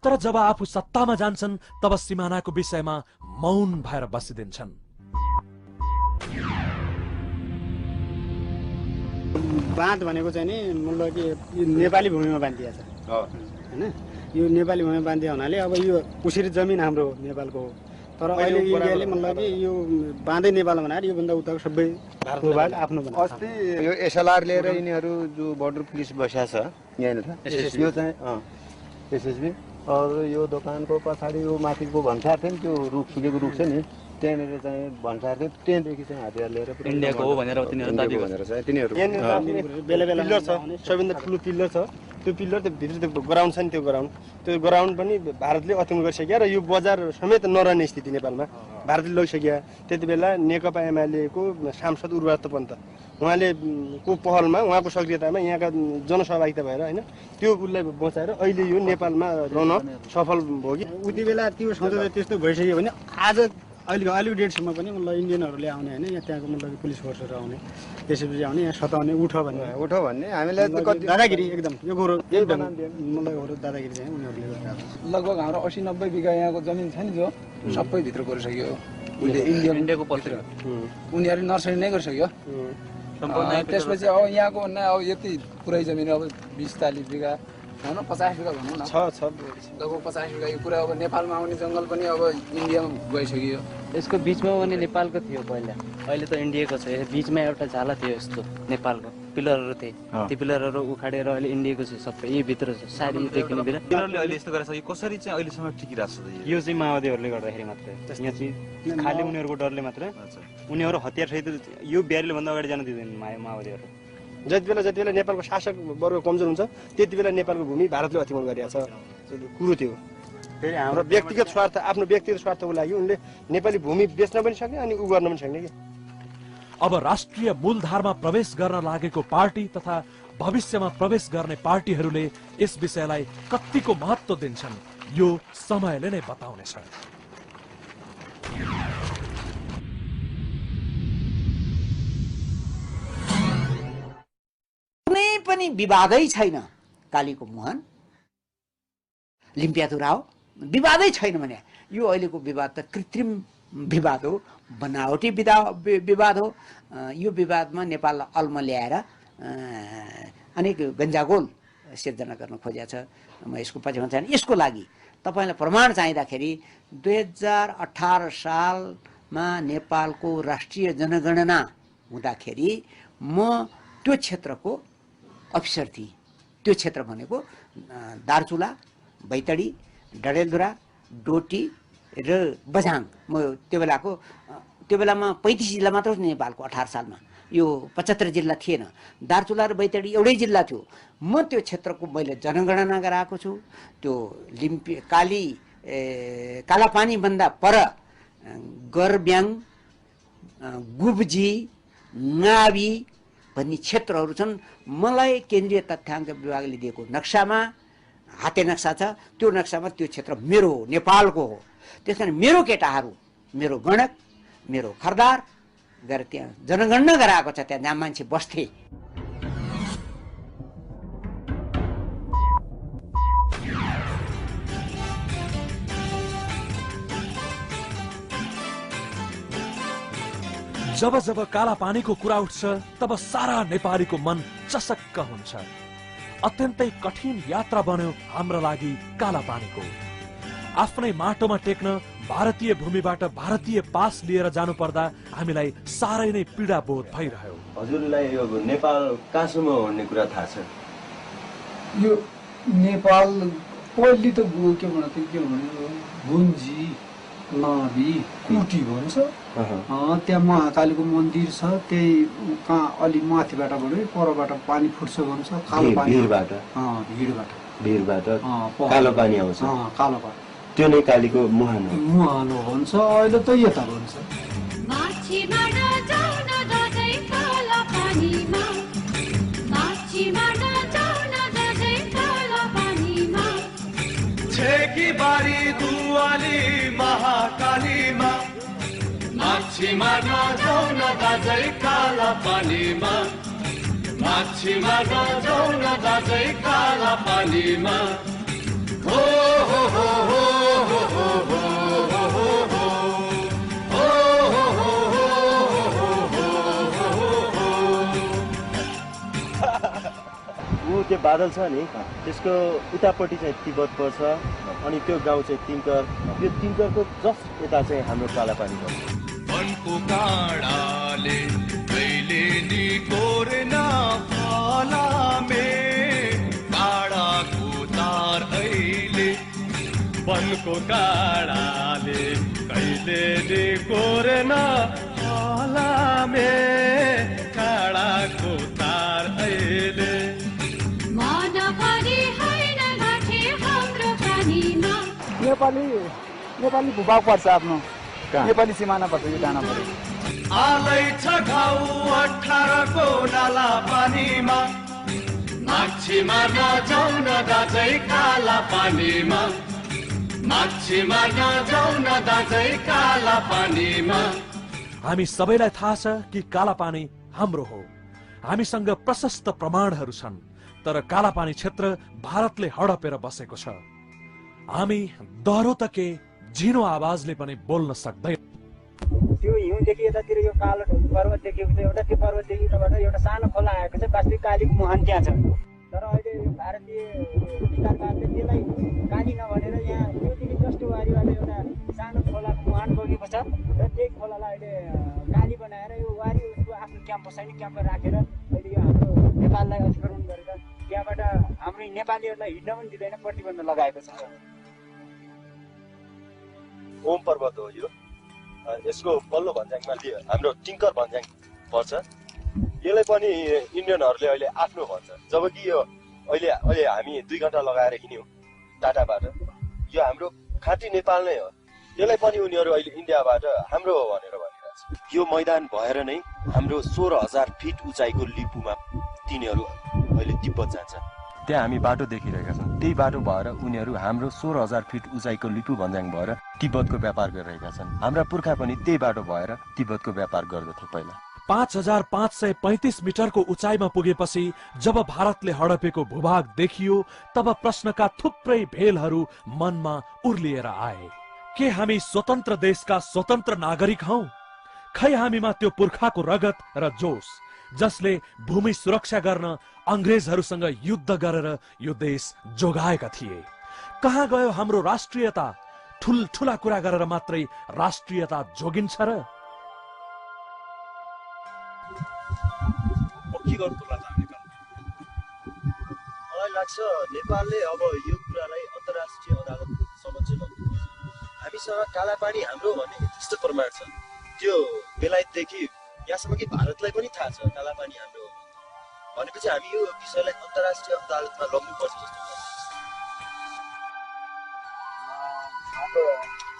तर जब आफू सत्तामा जान्छन् तब सिमानाको विषयमा मौन भएर बसिदिन्छन्। बाँध भनेको चाहिँ नि मतलब कि नेपाली भूमिमा बाँधिया छ हैन, यो नेपाली भूमिमा बाँधिया हुनाले अब यो उसरी जमिन हाम्रो नेपालको हो, तर अहिले इन्डियाले मतलब कि यो बाँधै नेपाल बनाएर योभन्दा उताको सबै भारतको भाग आफ्नो बनाएको। अस्ति यो एसएलआर लिएर यिनीहरू जो बोर्डर पुलिस बसेको छ यहाँनिर, यो चाहिँ एसएसबी, और यो दोकानको पछाडि यो माथिको भन्सार थियो नि, त्यो रुख सुकेको रुख छ नि, त्यहाँनिर चाहिँ भन्सार थियो, त्यहाँदेखि चाहिँ हतियार लिएर इन्डियाको हो भनेर तिनीहरू दाबी भनेर चाहिँ तिनीहरू बेला बेला पिल्लर छ, सबैभन्दा ठुलो पिल्लर छ त्यो पिल्लर, त्यो भित्र त्यो ग्राउन्ड छ नि, त्यो ग्राउन्ड पनि भारतले अतिक्रमण गरिसक्यो र यो बजार समेत नरहने स्थिति नेपालमा भारतले लगिसक्यो। त्यति बेला नेकपा एमालेको सांसद उर्वात पन्त उहाँले को पहलमा, उहाँको सक्रियतामा यहाँका जनसहभागिता भएर होइन त्यो उसलाई बचाएर अहिले यो नेपालमा रहन सफल भयो कि उति बेला त्यो सोचेर त्यस्तो भइसक्यो भने आज अहिलेको डेटसम्म पनि मतलब इन्डियनहरूले आउने होइन, यहाँ त्यहाँको मतलब पुलिस फोर्सहरू आउने, त्यसपछि आउने, यहाँ सताउने, उठ भन्ने हामीलाई दादागिरी एकदम यो गोरो एकदम मतलब दादागिरी चाहिँ उनीहरूले गर्छ। लगभग हाम्रो 80-90 बिघा यहाँको जमिन छ नि जो सबै भित्र गरिसक्यो, इन्डियाको पछि उनीहरूले नर्सरी नै गरिसक्यो। त्यसपछि अब यहाँको अब यति पुरै जमिन अब 20-40 बिघा होइन, 50 बिघा भनौँ न, लगभग 50 बिघा यो कुरा अब नेपालमा आउने जङ्गल पनि अब इन्डियामा गइसक्यो। यसको बिचमा पनि नेपालको थियो पहिला, अहिले त इन्डियाको छ। बिचमा एउटा झाला थियो यस्तो नेपालको, पिलरहरू थिए ती पिलरहरू उखाडेर अहिले इन्डियाको चाहिँ सबै यही भित्र छ सायद यो देखिने बेला तिनीहरूले अहिले यस्तो गरेछ यो कसरी चाहिँ अहिलेसम्म टिकिरहेको छ त यो चाहिँ माओवादीहरूले गर्दाखेरि मात्रै यहाँ चाहिँ खालि उनीहरूको डरले मात्र उनीहरू हतियार सहित यो बिहारीले भन्दा अगाडि जान दिँदैन माओवादीहरू जति बेला नेपालको शासक वर्ग कमजोर हुन्छ त्यति बेला नेपालको भूमि भारतले अतिक्रमण गरिरहेछ कुरो त्यो फेरि हाम्रो व्यक्तिगत स्वार्थ आफ्नो व्यक्तिगत स्वार्थको लागि उनले नेपाली भूमि बेच्न पनि सक्ने अनि उ गर्न पनि सक्ने कि अब राष्ट्रिय मूलधारमा प्रवेश गर्न लागेको पार्टी तथा भविष्यमा प्रवेश गर्ने पार्टीहरूले यस विषयलाई कतिको महत्त्व दिन्छन् यो समयले नै बताउनेछ। कुनै पनि विवादै छैन कालीको मुहान लिम्पियातुरा हो विवादै छैन भने यो अहिलेको विवाद त कृत्रिम विवाद हो बनावटी विवाद हो यो विवादमा नेपाललाई अल्म ल्याएर अनेक गन्जागोल सिर्जना गर्न खोजेको छ म यसको पछिमा चाहिँ यसको लागि तपाईलाई प्रमाण चाहिँदाखेरि 2018 सालमा नेपालको राष्ट्रिय जनगणना हुँदाखेरि म त्यो क्षेत्रको अफिसर थिएँ त्यो क्षेत्र भनेको दार्चुला बैतडी डडेलधुरा डोटी र बझाङ म त्यो बेलामा 35 जिल्ला मात्र थियो नेपालको 18 सालमा यो 75 जिल्ला थिएन दार्चुला र बैतडी एउटै जिल्ला थियो म त्यो क्षेत्रको मैले जनगणना गराएको छु त्यो लिम्पी कालापानी भन्दा पर गरब्याङ गुब्जी नावी भन्ने क्षेत्रहरू छन् मलाई केन्द्रीय तथ्याङ्क विभागले दिएको नक्सामा हाते नक्सा छ त्यो नक्सामा त्यो क्षेत्र मेरो हो नेपालको हो त्यसकारण मेरो केटाहरू मेरो गणक मेरो खरदार गएर त्यहाँ जनगणना गराएको छ त्यहाँ जहाँ मान्छे बस्थे जब जब काला पानीको कुरा उठ्छ तब सारा नेपालीको मन चसक्क हुन्छ। अत्यन्तै कठिन यात्रा बन्यो हाम्रो लागि काला पानीको। आफ्नै माटोमा टेक्न भारतीय भूमिबाट भारतीय पास लिएर जानु पर्दा हामीलाई सारै नै पीडा बोध भइरह्यो। हजुरलाई यो नेपाल कहाँसम्म भन्ने कुरा थाहा छ? यो नेपाल पहिले त के भन्यो गुन्जी नाभी कुटी भन्छ त्यहाँ महाकालीको मन्दिर छ त्यही कहाँ अलि माथिबाट भयो परबाट पानी फुट्छ भन्छ कालो पानी भिरबाट कालो पानी आउँछ कालो पानी त्यो नै कालीको मुहान हो भन्छ अहिले त यता भन्छ बारी दुवाली महाकालीमा माछी मार्न जाऊ न दाजै काला पानीमा माछी मार्न जाऊ न दाजै काला पानीमा हो हो हो हो हो हो हो त्यो बादल छ नि त्यसको उतापट्टि चाहिँ तिब्बत पर्छ अनि त्यो गाउँ चाहिँ तिङ्कर त्यो तिङ्करको जस्ट यता चाहिँ हाम्रो कालापानी पर्छ। वनको काँडाले कहिले नि कोरेन फलामे काँडाको तार अहिले वनको काँडाले कहिले नि कोरेन फलामे काँडाको तार अहिले नेपाली भूभाग पर्छ आफ्नो नेपाली सिमाना पर्छ यो डाँडा पऱ्यो आलै छ घाउ 18 को नाला पानीमा माछी मार्न जाऊ न दाजै काला पानीमा माछी मार्न जाऊ न दाजै काला पानीमा। हामी सबैलाई थाहा छ कि काला पानी हाम्रो हो। हामीसँग प्रशस्त प्रमाणहरू छन् तर काला पानी क्षेत्र भारतले हडपेर बसेको छ। हामी दह्रो त के झिनो आवाजले पनि बोल्न सक्दैन। त्यो हिउँदेखि यतातिर यो कालो पर्वत देखेको छ एउटा त्यो पर्वतदेखि उताबाट एउटा सानो खोला आएको छ वास्तविक कालीको मुहान त्यहाँ छ तर अहिले भारतीय विचारकारले त्यसलाई काली नभनेर यहाँ त्योदेखि जस्तो वारीबाट एउटा सानो खोलाको मुहान बगेको छ र त्यही खोलालाई अहिले काली बनाएर यो वारी उसको आफ्नो क्याम्प बसाइने क्याम्प राखेर अहिले यो हाम्रो नेपाललाई अतिक्रमण गरेर त्यहाँबाट हाम्रो नेपालीहरूलाई हिँड्न पनि दिँदैन, प्रतिबन्ध लगाएको छ। ओम पर्वत हो यो, यसको पल्लो भन्ज्याङमा हाम्रो टिङ्कर भन्ज्याङ पर्छ। यसलाई पनि इन्डियनहरूले अहिले आफ्नो भन्छ, जबकि यो अहिले हामी 2 घन्टा लगाएर हिँड्यौँ टाटाबाट। यो हाम्रो खाँटी नेपाल नै हो। यसलाई पनि उनीहरू अहिले इन्डियाबाट हाम्रो हो भनेर भनिरहेको छ। यो मैदान भएर नै हाम्रो 16,000 फिट उचाइको लिपुमा तिनीहरू अहिले तिब्बत जान्छ। त्यहाँ हामी बाटो देखिरहेका छौँ, त्यही बाटो भएर उनीहरू हाम्रो 16,000 फिट उचाइको लिपु भन्ज्याङ भएर तिब्बतको व्यापार गरिरहेका छन्। हाम्रा पुर्खा पनि त्यही बाटो भएर तिब्बतको व्यापार गर्दथे पहिला। 5,535 मिटरको उचाइमा पुगेपछि जब भारतले हडपेको भूभाग देखियो, तब प्रश्नका थुप्रै भेलहरू मनमा उर्लिएर आए। के हामी स्वतन्त्र देशका स्वतन्त्र नागरिक हौ? खै हामीमा त्यो पुर्खाको रगत र जोश जसले भूमि सुरक्षा गर्न अंग्रेजहरूसँग युद्ध गरेर यो देश जोगाएका थिए? कहाँ गयो हाम्रो राष्ट्रियता? ठुलठुला कुरा गरेर मात्रै राष्ट्रियता जोगिन्छ र? मलाई लाग्छ नेपालले अब यो कुरालाई अन्तर्राष्ट्रिय अदालतसम्म चाहिँ लग्नुपर्छ। हामीसँग कालापानी हाम्रो भन्ने यथेष्ट प्रमाण छ। त्यो बेलायतदेखि यहाँसम्म कि भारतलाई पनि थाहा छ कालापानी हाम्रो हो भनेपछि हामी यो विषयलाई अन्तर्राष्ट्रिय अदालतमा लग्नुपर्छ जस्तो लाग्छ।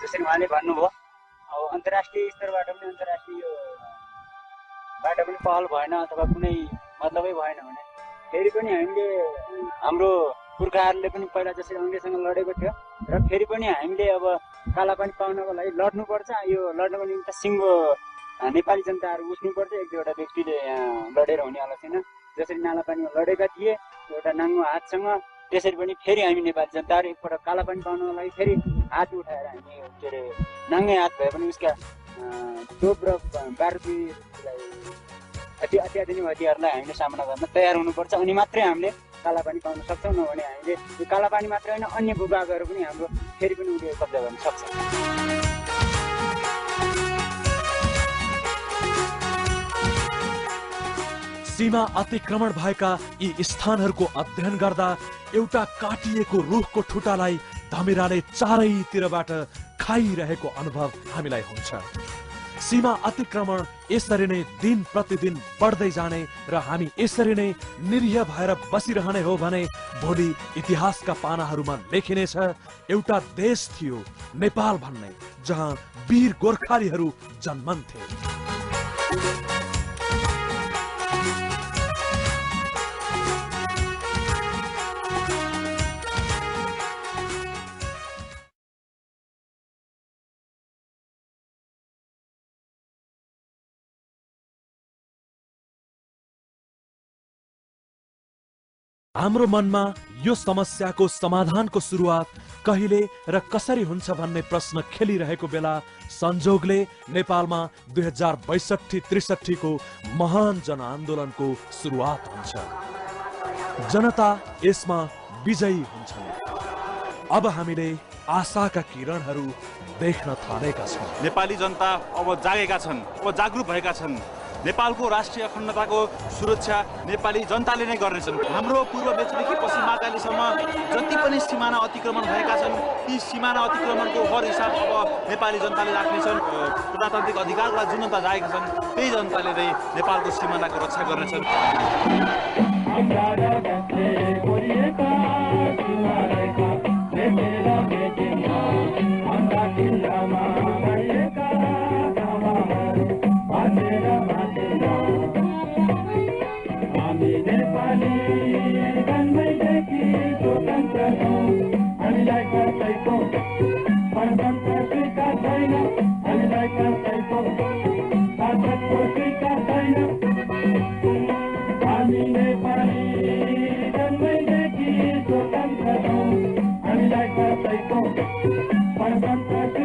जसरी उहाँले भन्नुभयो, अब अन्तर्राष्ट्रिय स्तरबाट पनि अन्तर्राष्ट्रियबाट पनि पहल भएन अथवा कुनै मतलबै भएन भने फेरि पनि हामीले हाम्रो पुर्खाहरूले पनि पहिला जसरी अङ्ग्रेजसँग लडेको थियो र फेरि पनि हामीले अब कालापानी पाउनको लागि लड्नुपर्छ। यो लड्नको निम्ति सिङ्गो नेपाली जनताहरू उठ्नुपर्छ। 1-2वटा व्यक्तिले लडेर हुनेवाला छैन। जसरी नालापानीमा लडेका थिए एउटा नाङ्गो हातसँग, त्यसरी पनि फेरि हामी नेपाली जनताहरू एकपल्ट कालापानी पाउनको लागि फेरि हात उठाएर हामी के अरे नाङ्गै हात भए पनि उसका तोप र बारुदलाई अत्याधुनिक हतियारलाई हामीले सामना गर्न तयार हुनुपर्छ। अनि मात्रै हामीले कालापानी पाउन सक्छौँ। नभने हामीले यो कालापानी मात्रै होइन, अन्य भूभागहरू पनि हाम्रो फेरि पनि उसले कब्जा गर्न सक्छ। सीमा अतिक्रमण भएका यी स्थानहरूको अध्ययन गर्दा एउटा काटिएको रुखको ठुटालाई धमिराले चारैतिरबाट खाइरहेको अनुभव हामीलाई हुन्छ। सीमा अतिक्रमण यसरी नै दिन प्रतिदिन बढ्दै जाने र हामी यसरी नै निरीह भएर बसिरहने हो भने भोलि इतिहासका पानाहरूमा लेखिनेछ एउटा देश थियो नेपाल भन्ने, जहाँ वीर गोर्खालीहरू जन्मन्थे। हाम्रो मनमा यो समस्याको समाधानको सुरुवात कहिले र कसरी हुन्छ भन्ने प्रश्न खेलिरहेको बेला संजोगले नेपालमा 2062-63 को महान जनआन्दोलनको सुरुवात हुन्छ। जनता यसमा विजयी हुन्छन्। अब हामीले आशाका किरणहरू देख्न थालेका छौँ। नेपाली जनता अब जागेका छन्, अब जागरुक भएका छन्। नेपालको राष्ट्रिय अखण्डताको सुरक्षा नेपाली जनताले नै गर्नेछन्। हाम्रो पूर्व बेचदेखि पश्चिम महाकालीसम्म जति पनि सिमाना अतिक्रमण भएका छन्, ती सिमाना अतिक्रमणको हर हिसाब अब नेपाली जनताले राख्नेछन्। प्रजातान्त्रिक अधिकारलाई जुन जनता जागेका छन्, त्यही जनताले नै नेपालको सिमानाको रक्षा गर्नेछन्। Para